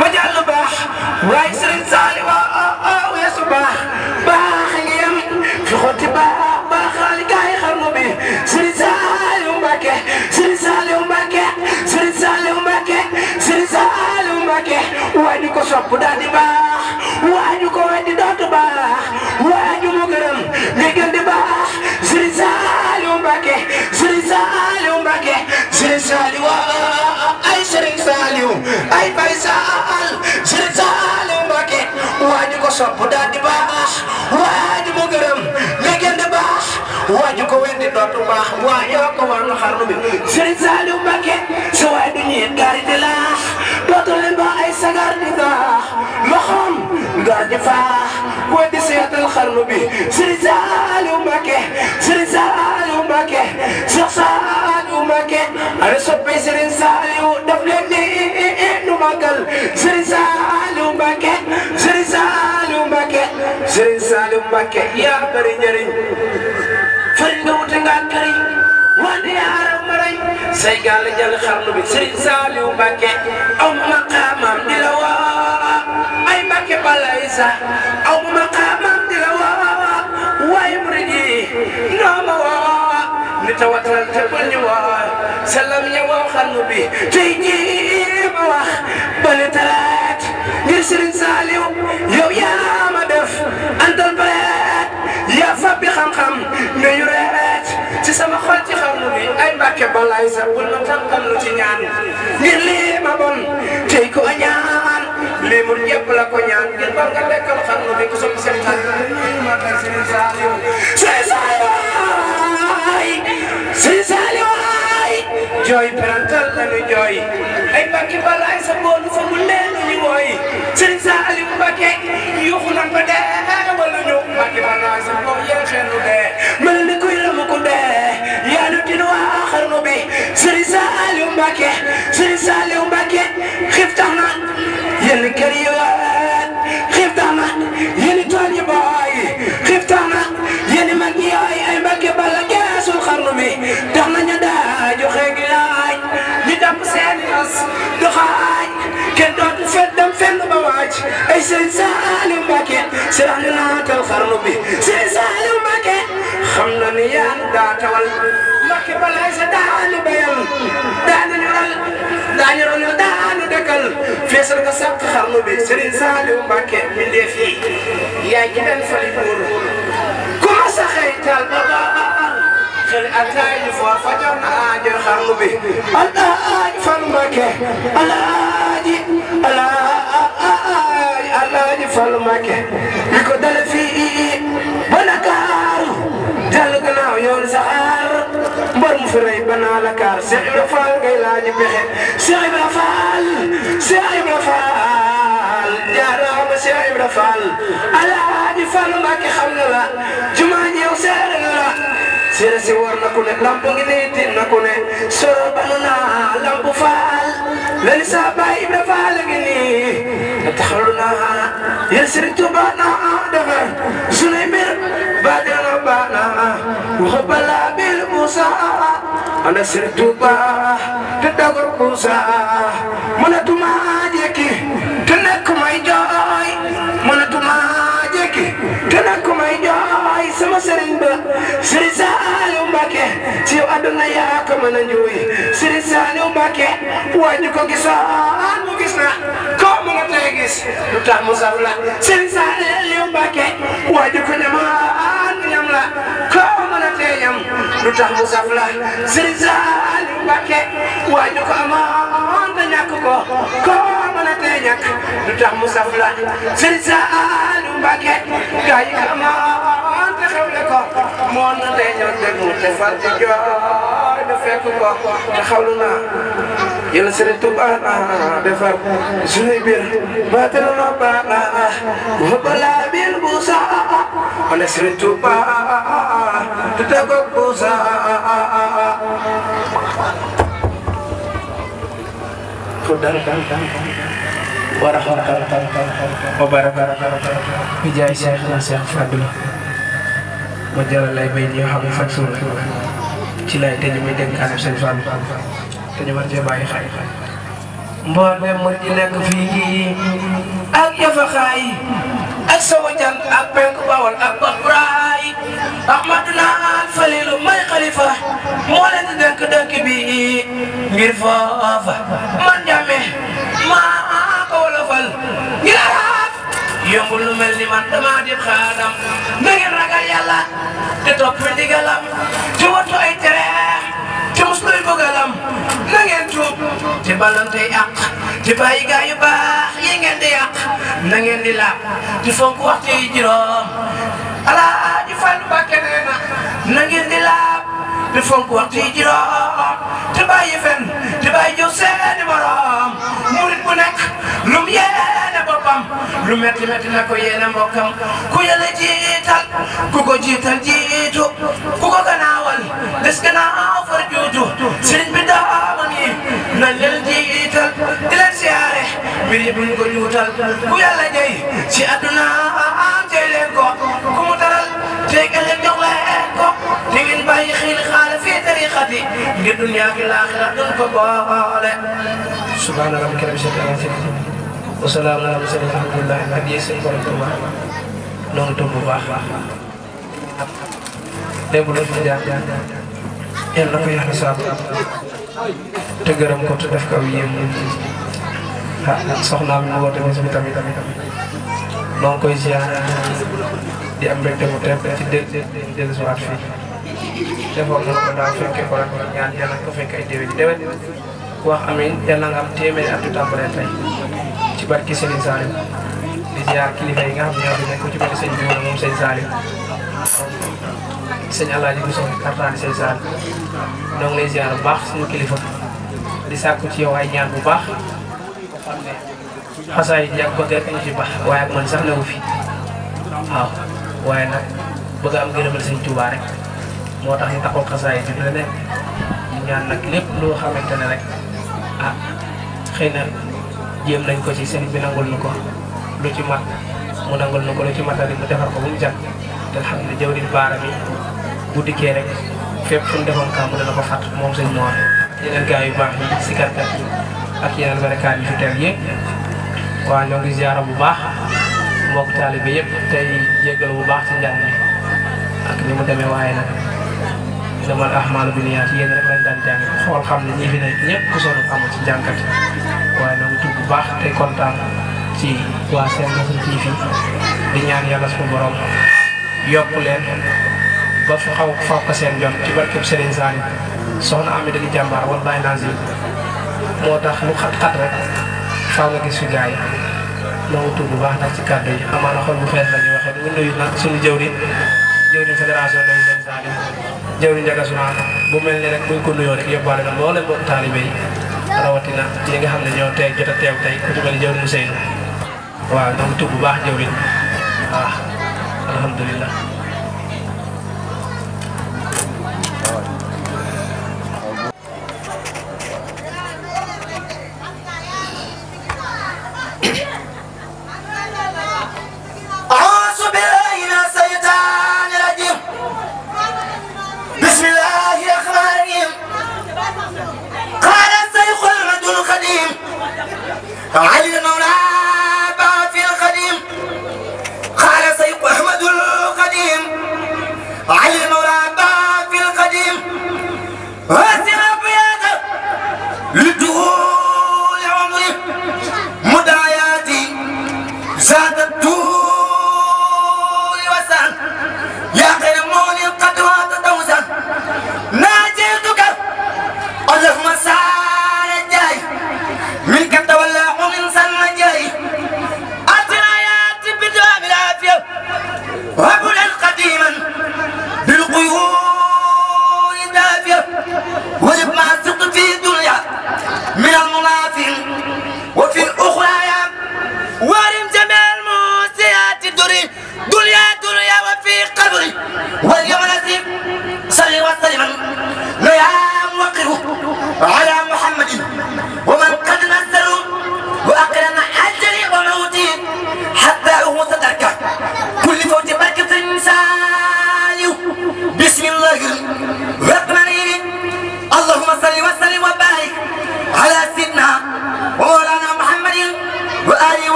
وجال لباح واي سرين سالو يا صباح باخ يم في خوتي باخ خالي كاي خرمو بي سرين سالو باكي سرين سالو باكي سرين سالو باكي سرين سالو باكي واي ko sopp daal di baax waaju ko weddi dootu baax waaju mu gërëm nga gën di baax Serigne Saliou Mbacké Serigne Saliou Mbacké Serigne Saliou ay Serigne Saliou ay Baye Sall Serigne Saliou Mbacké waaju ko sopp daal di baax waaju mu gërëm nga gën di baax waaju ko weddi dootu baax waajoo ko war na xarnu bi Serigne Saliou Mbacké sa waay du ñeet gaari di laax dootu leen ba ay sagar di baax loxoom gaar di faax ku weddi seetal xarnu bi Serigne Saliou Mbacké Serigne Saliou Mbacké Cheikh Saliou Mbacké ana soppay Serigne Saliou daf leen di nu magal Serigne Saliou Mbacké Serigne Saliou Mbacké Serigne Saliou Mbacké yaa bari njëriñ fari nga wute nga këriñ wante yaaram maray say gàll jël xarnu bi Serigne Saliou Mbacké aw maqaamam di la waa ay Mbacké balay sa aw maqaamam di la waa waaye murid yi noo ma waa ni tawatal te bul ñu waa salam ya waa xarnu bi tey jii ma wax bale talaat ngir Serigne Saliou yow yaa ma def antal bareet yaa fa bi xam-xam nga yu reet ci sama xol ci xarnu bi ay Mbacké balay sa bul ma tànkam lu ci ñaan ngir lii ma bon tey ko ñaan lii mu ñëpp la ko ñaan ngir ba nga dekkal xarnu bi ku sopp seen tànk ma tay Serigne Saliou Serigne Saliou Serigne Saliou jooy perantal lañu jooy ay Mbacké balay sa boolu fa mu leenu ñu wooy Serigne Saliou Mbacké yuuxu nan ba dee wala ñu Mbacké balay sa boo yeexeenu dee mel ni kuy ramu ku dee yaa nu tin waa xarnu bi Serigne Saliou Mbacké Serigne Saliou Mbacké xiif tax na yenn kër yi xiif tax na yenn tool yi booy xiif tax na yenn mag ñi ay Mbacké bala geesul xarnu bi tax na ña daa joxe gi laaj ñu jàpp seeni as doxaaj kenn dootu fet dem fenn ba waaj ay Serigne Saliou Mbacké serax ñu naatal xarnu bi Serigne Saliou Mbacké xam na ni yaan daa tawal Mbacké balay sa daanu bayal daanu ñoral daanu dëkkal feesal nga sàkk xarnu bi Serigne Saliou Mbacké mbindeef yi yaay ji benn fali buur ku ma sa xëytal ba xel ataay ji foo fajoon na aajo xarnu bi alaaji Fallu Mbacké alaaji Fallu Mbacké li ko dale fii ba Ndakaaru jàll gannaaw yoon saxaar mbor mu fi rey ba naa la kaar Cheikh Ibra Fall ngay laaji pexe Cheikh Ibra Fall jaaraama Cheikh Ibra Fall alaaji Fallu Mbacké xam na la jumaa ñëw seere na la seere si war na ku ne lamp ngi nii tin na ku ne soro banu naa lamp faal lani saa baay Ibra Fall ngi nii taxalu naa yéen Serigne Touba naa defar sunay mbir ba dina ba naa waxa balaa bil Moussa ana Serigne Touba te dagor Moussa mënatuma jekki te nekk may jooy mënatuma jekki te nekk may jooy sama Serigne ba Serigne Saliou Mbacké ci yow àdduna yaa ko mën a njuuy Serigne Saliou Mbacké waaju ko gisoon mu gis na ko mu nga tey gis lu tax mu saf la Serigne Saliou Mbacké waaju ko ñamaan ñam la ko mën a tey ñam lu tax mu saf la Serigne Saliou Mbàkke waaju ko amoon te ñàkk ko mën a tee ñàkk du tax mu saf la Sëriñ Saaliw Mbàkke gaa yi ko amoon te xewle ko moo na tee ñëw teg mu te fal ci jooy da fekk ko te xawlu naa yàlla Sëriñ Tuuba defar suñuy biir baatal na baala wabala bil buusa ana Sëriñ Tuuba te tagok buusa Khudar wa rahmatullahi wa barakatuh bi jaay Seexna Seex Fadlu ma jaral lay bay yoo xam ne faj suul ci lay te ñu muy dénkaane seen Fall te ñu war cee bàyyi xel mboolem mu di nekk fii ak yafaxaay ak sowu jant ak penk bawol ak babraay Ahmaduna Falilu may xalifa moo leen di dénk dëkk bi ngir foofa man jàmme maa ko wolofal ngir araf yombul lu mel ni man dama di xaadam na ngeen ragal yàlla te topp ndigalam te wattu ay tereem te musluy bëggalam na ngeen tuub te balante yàq te bàyyi gaa yu baax yi ngeen di yàq na ngeen di laab te fonk waxtu yi juróom Alaaji Fallu Mbàkke nee na ngeen di laab te fonk waxtu yi juróom te bàyyi fen te bàyyi jox seeni morom murit bu nekk lum yéene boppam lu metti metti na ko yéene mbokkam ku yàlla jiital ku ko jiital jiitu ku ko gannaawal des gannaaw far juutu sëriñ bi daama ni nañ leen jiital di leen siyaare mbir yi buñ ko juutal ku yàlla jëy ci àdduna jëy leen ko ku mu taral tegal leen jox leen ko te ngeen bàyyi xiil xaala fii tariqati ngir dunya ki laaxira duñ ko boole subhaana rabbika rabbil izzati ammaa yasifuun wa salaamun alal mursaliin alhamdulillahi rabbil aalamiin noonu toog bu baax lépp lu fi jaar yal na ko yàlla saabu te gërëm ko te def ko aw yéem soxnaam mu woote bés bi tamit noo ngi koy ziar di am mbégte mu tepp ci dellusiwaat fii defoon na ko daaw fekke ko rek ñaan yàlla ko fekk ay déwén déwén wax amiin yàlla nga am téeméeri at yu tàmbalee tey ci barki Serigne Saliou di ziar kilifa yi nga xam ne ñoo fi nekk ku ci bëri sëñ bi moom sëñ Saliou sëñ Alaaji bu soxla kartaani sëñ Saliou ñoo ngi lay ziar bu baax suñu kilifa di sàkku ci yow ay ñaan bu baax xam ne xasaay yi yàgg bëgg rek ñu ci baax waaye ak man sax newu fi waaw waaye nag bëgg am gërëmal sëñ Touba rek moo tax ñu taxaw xasaay yi la nekk ñu ñaan nag lépp loo xamante ne rek ah xëy na jéem nañ ko ci sëñ bi nangul nu ko lu ci mat mu nangul nu ko lu ci matali mu defar ko bu mu jàpp te xam ne jawriñ baara bi bu dikkee rek fépp fu ñu defoon kàmb dana ko fàtt moom sëñ Mor yeneen gars yu baax yi sikarkat yi ak yeneen barakaan yi fi teew yëpp waaw ñoo ngi ziara bu baax mbokk taalibe yëpp tey jéggal bu baax ci njàng mi ak ni mu demee waaye nag damal ahmaalu bi niyaat yéen rek lañ daan jàng xool xam ne ñi fi nekk ñëpp ku sonn amul ci jànkat waaye ñoo ngi tudd bu baax tey kontaan ci waa Sen Nasrou TV di ñaan yàlla suñu borom yokk leen ba fa xaw ko seen jot ci barkeb Serigne Saliou soxna Ami dëgg jàmbaar wallaay nazim moo tax lu xat-xat rek faaw nga gis fi gars yi moo tudd bu baax nag ci kàddu yi amaana xol bu fees la ñuy waxee ñu nuyu nag suñu jëwriñ fédération Ndawi Serigne Saliou jëwriñ Njaga Sumaan bu mel ni rek buñ ko nuyoo rek yóbbaale na moo leen bokk taalibe yi rawatina ñi nga xam ne ñoo tey jot a teew tey ku ci mel ni jëwriñ Ousseynou waaw ñoo ngi tudd bu baax jëwriñ waaw alhamdulilah علي المولى في القديم قال سيق أحمد القديم علي المولى في القديم واسع بياض لطول عمري مدعياتي زاد الطول وسان يا خير مولي قد وات دوسا ناجيتك اللهم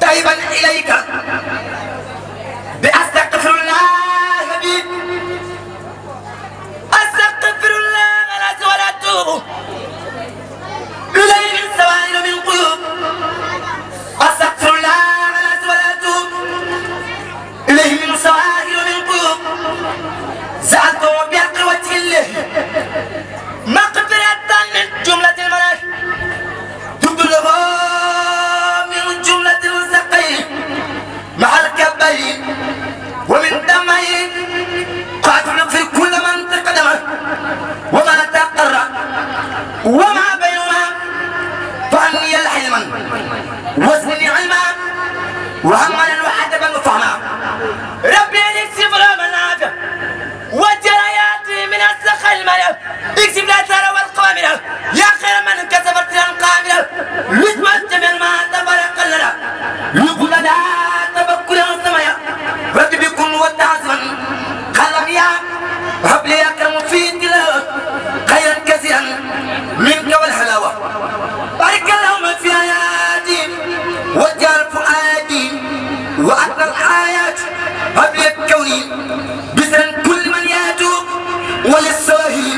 تائبا إليك بأستغفر الله بي أستغفر الله ولا أتوب إليه من سوائل من قلوب أستغفر الله ولا أتوب إليه من سوائل من قلوب سألته بحق وجه الله مغفرة من جملة المناش تبدو له من جملة الزقين مع الكبين ومن دمين قاتل نغفر كل من تقدم وما تقرى وما بينهما فعني الحلم وزنني علما وهملا وحدبا وفهما ربي يكسب رغم العافية وجرياتي من السخ المريض اكسب لا ترى والقاملة يا خير من كسبت القاملة لجمت جميل ما تفرق لنا يقول لا تبكر السمايا ربي بكم وتعزما قلم يا هب لي أكرم في تلاوة خيرا كثيرا منك والحلاوة بارك اللهم في آياتي وجعل فؤادي وأتى الحياة هب لي كوني بسرا كل من ياتوب وللسواهي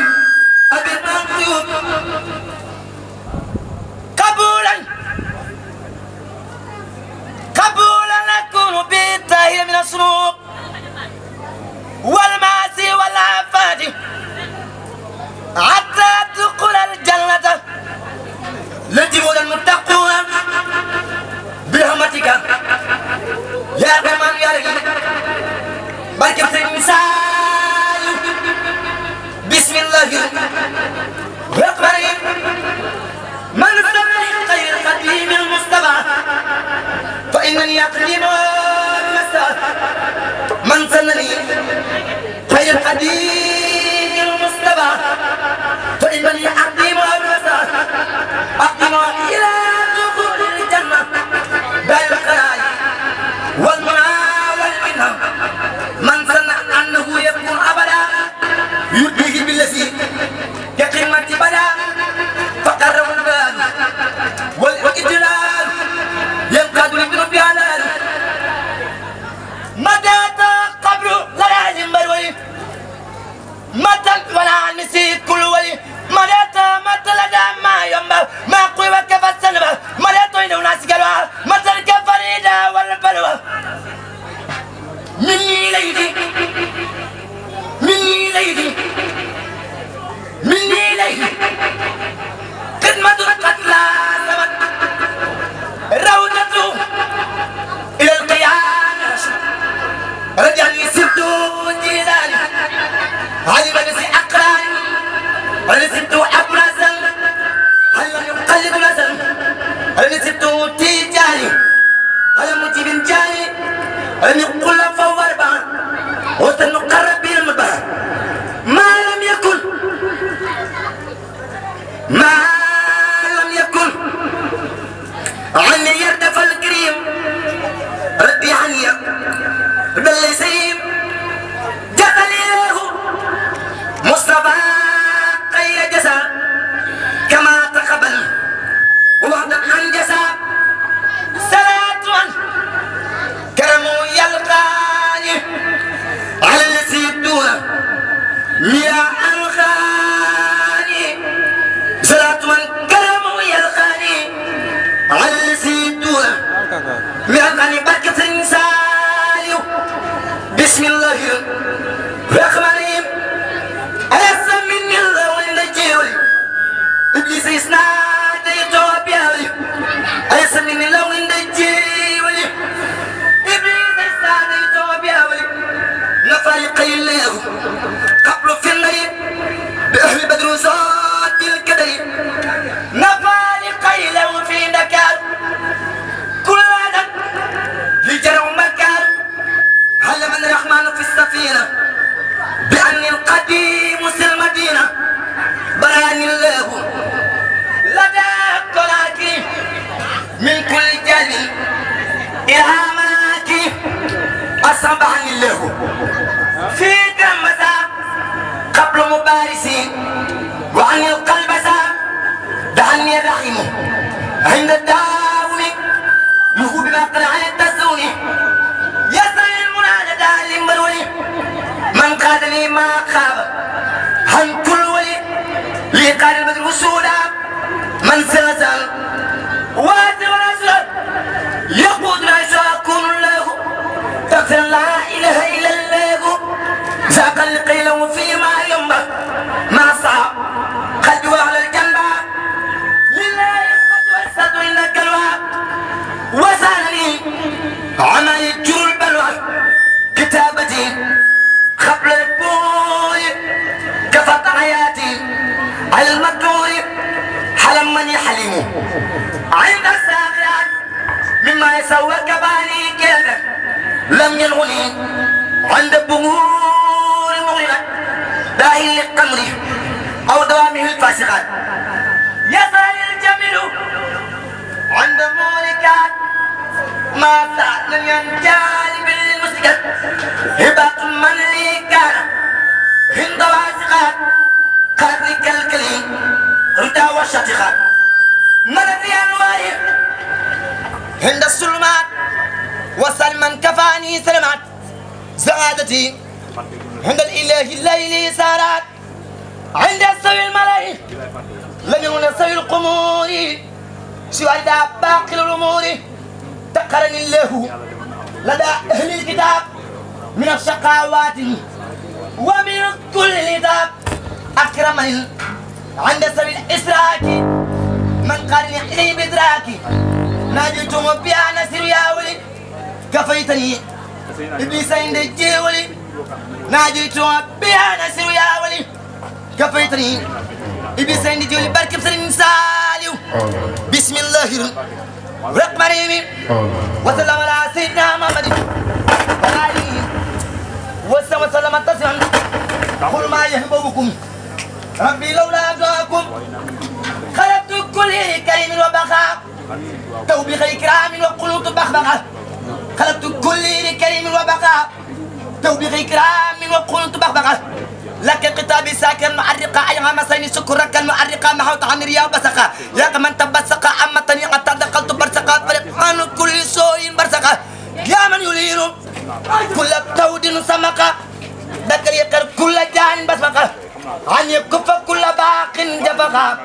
أبي المنطوب قبولا قبولا نكون بالطاهر من الصنوب والمعاصي والآفات حتى تدخل الجنة لجمود المتقون برحمتك يا رحمن يا رحيم بارك في المثال بسم الله الرحمن الرحيم من سمع خير قديم المصطفى فإنني أقدم المسار من سنني خير قديم المصطفى فإنني أقدم المسار أقدم إلى دخول الجنة بين القرار والمنى والمنى من سن أنه يكون أبدا يدرك بالذي كقمة بدا فقرب البال والإجلال ينقاد لبنب علال متى قبر لا يزم بالولي متى ولا نسيت كل ولي متى لدى ما ينبغ ما قوي وكفى السنبه متى إنه ناس قالوا متى الكفريدة والبلوى مني ليدي مني ليدي مني ليدي خدمة القتلى سمت روضته إلى القيامة رجعني سبت جيلاني علم نسي أقراني أنا سبت أبرزا هل يقلد نزل أنا سبت تيجاني هل مجيب جاني أن يقول فوربا وسنقرب بالمبار ما لم يكن عني يردف الكريم ردي عني بل سيم جزليه مصطفى خير جزا كما تقبل ووعدا عن جزا صلاة كرم يلقاني على الذي دون ميا الخاني صلاة كرم يلقاني على الذي دون ميا الخاني بركة ساليو بسم الله الرحمن الرحيم أليس من الله والنجيل إبليس يسنادي توبيالي أليس من الله والنجيل إبليس يسنادي توبيالي نفرق الله قبل في الليل بأهل بدر صاد الكدر نفرق الله في نكال كل هذا لجرع مكان هل من الرحمن في السفينة بأن القديم المدينة براني الله لدى قلاكي من كل جل إلهاماتي أصبحني الله في دمسا قبل مبارسين وعن القلب دعني الرحيم عند الداوم له بما قد من سلسل واتي ورسل يقود لا يكون له تغفر لا إله إلا الله ساق القيل فيما ينبه ما صعب قلبي وعلى الجنبة لله قد وسط إنك الواب وسالني عما يجر البلوى كتابتي قبل البوي كفت حياتي على المدور حلمني حليمه عند الساقيات مما يسوى كباني كذا لم يلغني عند البمور المغربة داهي للقمر أو دوامه الفاسقات يسأل الجميل عند المولكات ما سأل ينجالب المسكت هبات من لي كان هند واسقات قدر كالكلي ردا وشتخات مدد أنواري هند السلمات وسلمان كفاني سلمات سعادتي عند الإله الليل سارات عند سوي الملاي لم يكن سوي القمور سوى باقي الأمور تقرني الله لدى أهل الكتاب من الشقاوات ومن كل الكتاب أكرمني عند سوي الإسراك من قرني إلي بدراكي ناجيتم بها نسير يا ولي كفيتني إبليس عند الجيولي ناجيتم بها نسير يا ولي كفيتني إبليس عند الجيولي بركب سرين ساليو بسم الله الرحمن الرحيم وسلم على سيدنا محمد وآله وسلم تسليما قل ما يهبكم ربي لولا دعاكم خلقت كل كريم وبخاء توبيخ إكرام وقنوط بخبخة خلقت كل كريم وبخاء توبيخ إكرام وقنوط بخبخة لك كتابي ساكن معرقة أيها مسيني شكرك المعرقة محوط عن رياض بسقة يا من تبسقة أما تني قد دخلت برسقة فرقان كل سوء برسقة يا من يلين كل تود سمقة ذكر يقر كل جان بسمقة أن يكف كل باق جفقة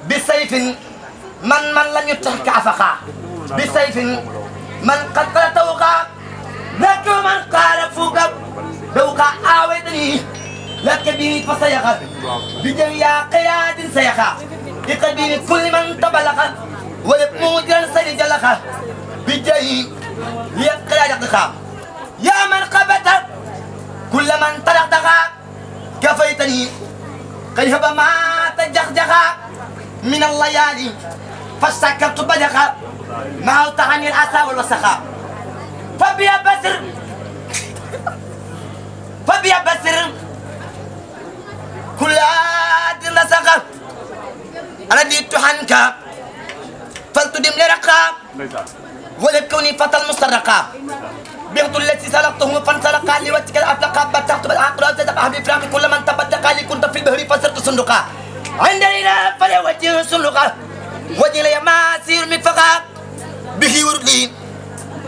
بسيف من لم يتحك عفقة بسيف من قتل توقع ذاك من قال فوق دوقع آويتني لك بيني فسيخا بجميع قياد سيخا يقبيني كل من تبلغ ويبموجا سيجلخا بجي ليقياد يقخا يا من قبت كل من تلقتها كفيتني قيهب ما تجخجخا من الليالي فاشتكرت بجخا ما عني العسى والوسخا فبيا بسر كل عاد نسخا أنا جئت عنك فلتدم لرقا ولكوني فتى المسرقا بغض التي سلقته فانسلقا لوجهك الأفلقا بتحت بالعقل وزدقا بفرامي كل من تبدقا لي كنت في البهر فصرت صندوقا عند الإله فلا وجه صندوقا وجه لي ما سير مدفقا به وردي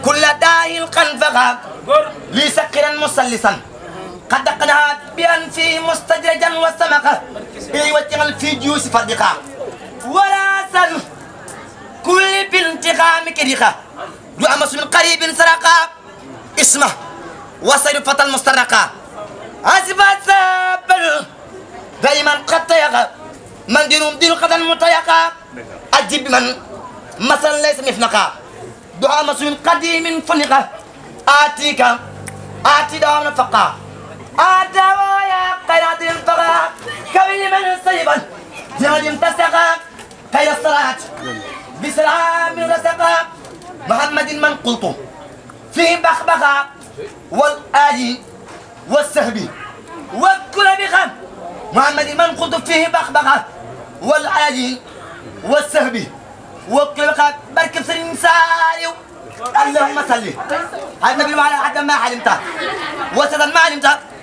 كل داء قنفقا لي سكرا مسلسا قد قنعت بأن في مستدرجا والسمقة إلي وجه في جيوس فردقا ولا سن كل بانتقام كريقا يؤمس من قريب سرقا اسمه وصير فتى المسترقا عزفت سابل دائما قد تيقا من دينهم دين قد المتيقا أجيب من مثلا ليس مفنقا دعاء مسلم قديم فنقا آتي دوام نفقا آتوا يا قيرات الفقا كوين من سيبا جهد تسقا خير الصلاة بسلام رسقا محمد من قلت فيه بخبخا والآل والسهب وكل بخم محمد من قلت فيه بخبخا والآل والسهب وكل بخم بركب سرين ساليو اللهم صل على النبي وعلى حتى ما علمته وسدا ما علمته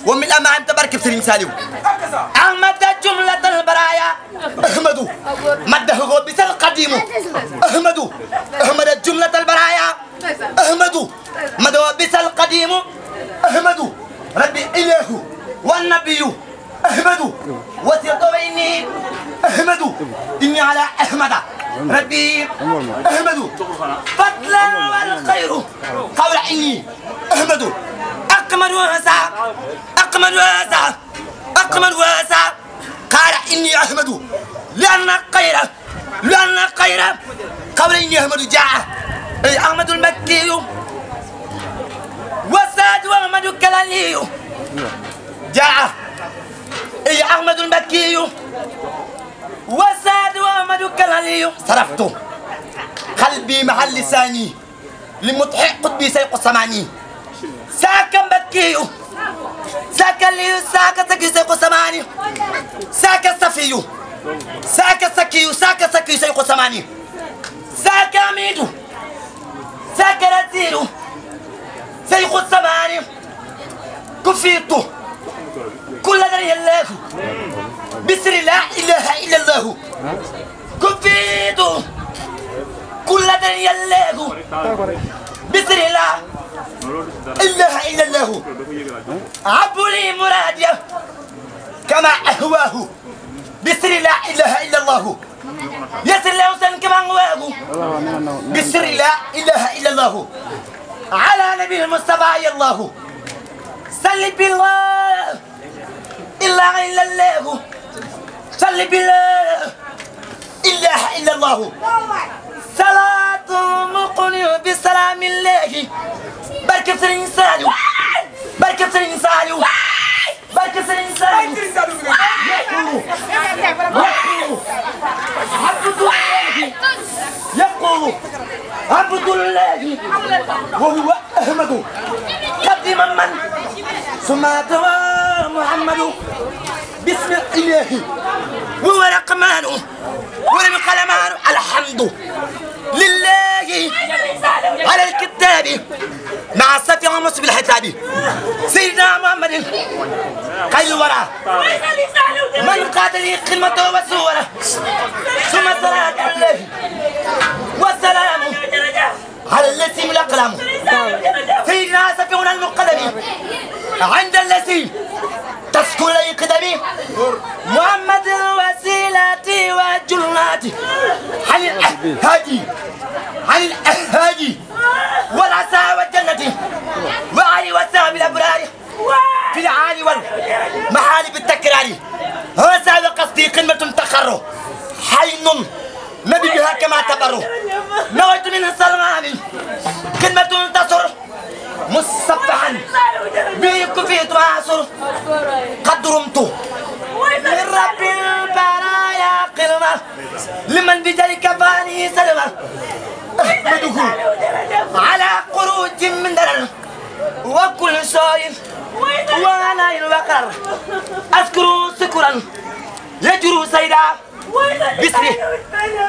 ومن ما علمت بركب سرين ساليو أحمد جملة البرايا أحمد مده بس القديم أحمد جملة البرايا أحمد مده بس القديم أحمد ربي إله والنبي أحمد وثق وإني أحمد إني على أحمد ربي أحمد فضلا والخير قول إني أحمد أكمل واسع أكمل واسع أكمل واسع قال إني أحمد لأن خير قول إني أحمد جاء أي أحمد المكي وساد وأحمد الكلالي جاء أي أحمد المكي وساد وأحمد الكلالي صرفت قلبي مع لساني لمتحق قطبي سيق السماني ساك مكي ساك لي ساك سكي سيق السماني ساك الصفي ساك سكي ساك سكي سيق السماني ساك أميد ساك رزيل سيق السماني كفيت كل ذري الله بسر لا إله إلا الله كفيت كل ذري الله بسر لا إله إلا الله عبلي مرادي كما أهواه بسر لا إله إلا الله يسر له سن كما أهواه بسر لا إله إلا الله على نبي المصطفى يا الله صل بالله إلا إلا الله صل بالله إله إلا الله صلاة مقنع بسلام الله بركة سرين سالو بركة سرين سالو بركة سرين سالو يقول عبد الله وهو أحمد قدم من ثم محمد بسم الله وهو رقمان ولم قلمان الحمد لله على الكتاب مع الصفي ومصب الحساب سيدنا محمد خير الورى من قاتل قمته وسوره ثم صلاة الله والسلام على الذي الأقلام سيدنا صفي المقدم عند الذي تسكن لي قدمي محمد وسيلتي وجناتي عن الأهادي والعسى والجنة وعلي وسام الأبرار في العالي والمحال بالتكرار هذا وقصدي قمة تقر حين نبي بها كما تبر نويت من سلمان كلمة تصر مصفحا بيك في تعاصر قد رمت من رب البرايا قلمة لمن بجلك فاني سلمة أحمده على خروج من درر وكل شيء وانا الوقر أذكر سكرا يجر سيدا بسره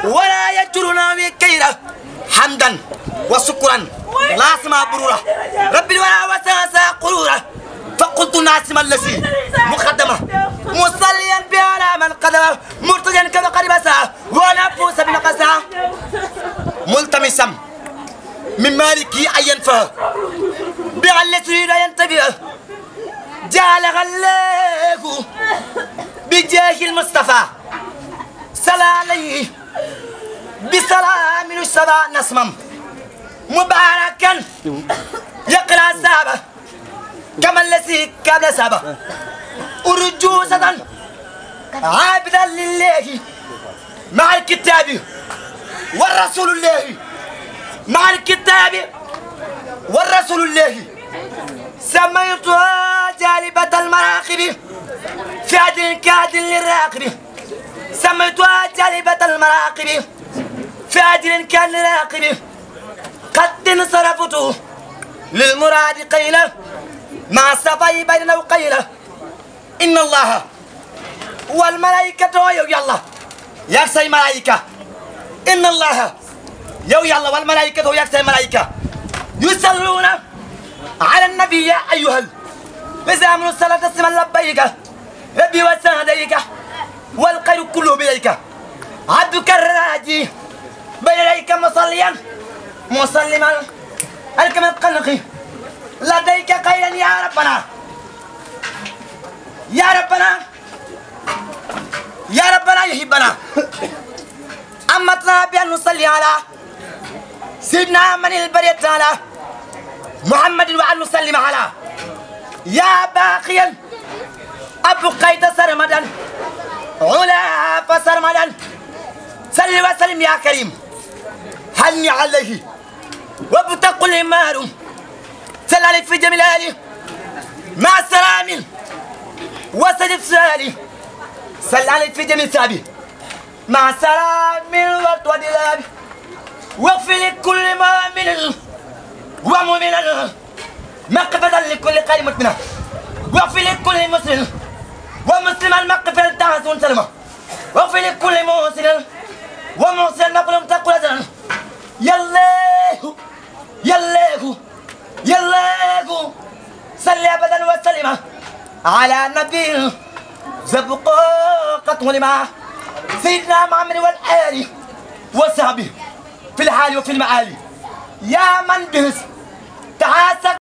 ولا يجرنا بكيرا حمدا وشكرا لاسما برورا ربي ولا وساسا قرورا فقلت ناسما الذي مقدمه مصليا بها من قدمه مرتجا كما قد بسا ونفوس بمقسا ملتمسا من مالكي ان ينفع بالتي لا ينتبه جعل غلاه بجاه المصطفى صلى عليه بسلام السبع نسمم مباركا يقرا سابه كما الذي قبل سابه أرجوسة عابدا لله مع الكتاب والرسول الله مع الكتاب والرسول الله سميتها جالبة المراقب في عدل كادل للراقب سميتها جالبة المراقب في عدل كان للراقب قد انصرفت للمراد قيلة مع الصفاي بيننا وقيلة إن الله والملائكة يلا يكسي ملائكة إن الله يلا والملائكة يكسي ملائكة يصلون على النبي يا أيها الذين آمنوا الصلاة اسما لبيك ربي وسعديك والخير كله بيديك عبدك الراجي بين يديك مصليا مسلما الكم القلق لديك خيرا يا ربنا يا ربنا يحبنا أمتنا بأن نصلي على سيدنا من البرية تعالى محمد وأن نسلم على يا باقيا أبقيت سرمدا علا فسرمدا صل وسلم يا كريم هني عليه وابتق الإمار صل عليه في جميل آله مع السلام وسجد سالي صل عليه في جميل سابي مع السلام والودلاب واغفر لكل مؤمن ومؤمنا مغفرة لكل قلب مؤمنة واغفر لكل مسلم ومسلما مغفرة تعزون سلمة واغفر لكل محسن ومحسن مقلوم تقول أجرا يالله يالله يالله صل أبدا وسلم على النبي زبقات ولما سيدنا محمد والآل وصحبه في الحال وفي المعالي يا من بهس تعاسك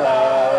la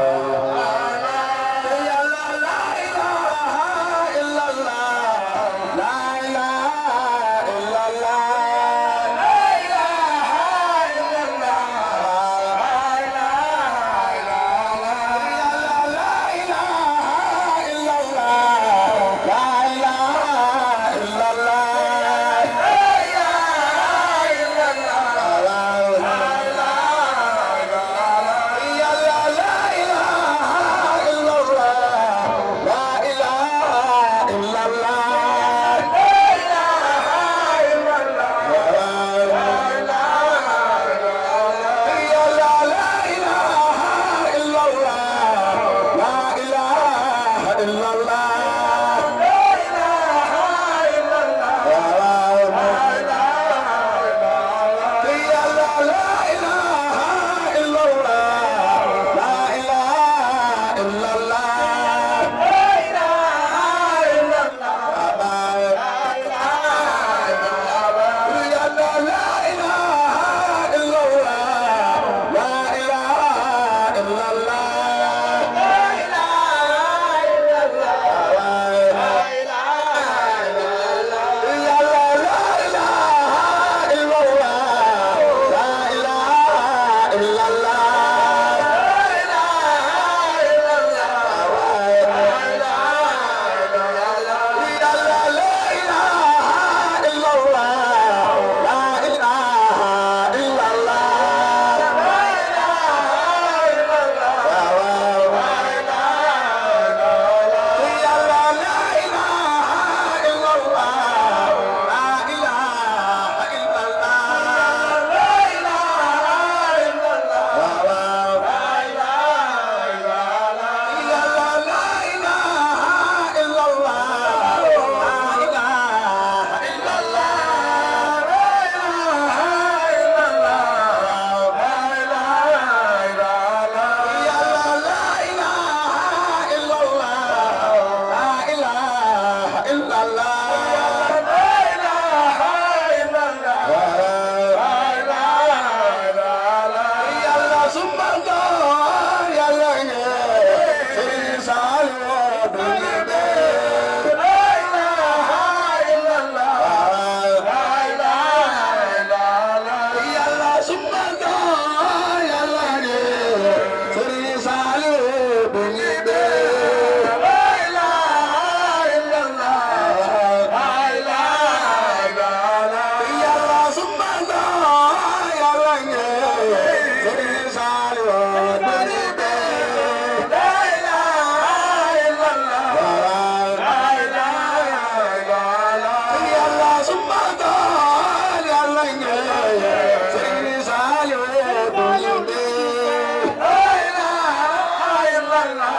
الله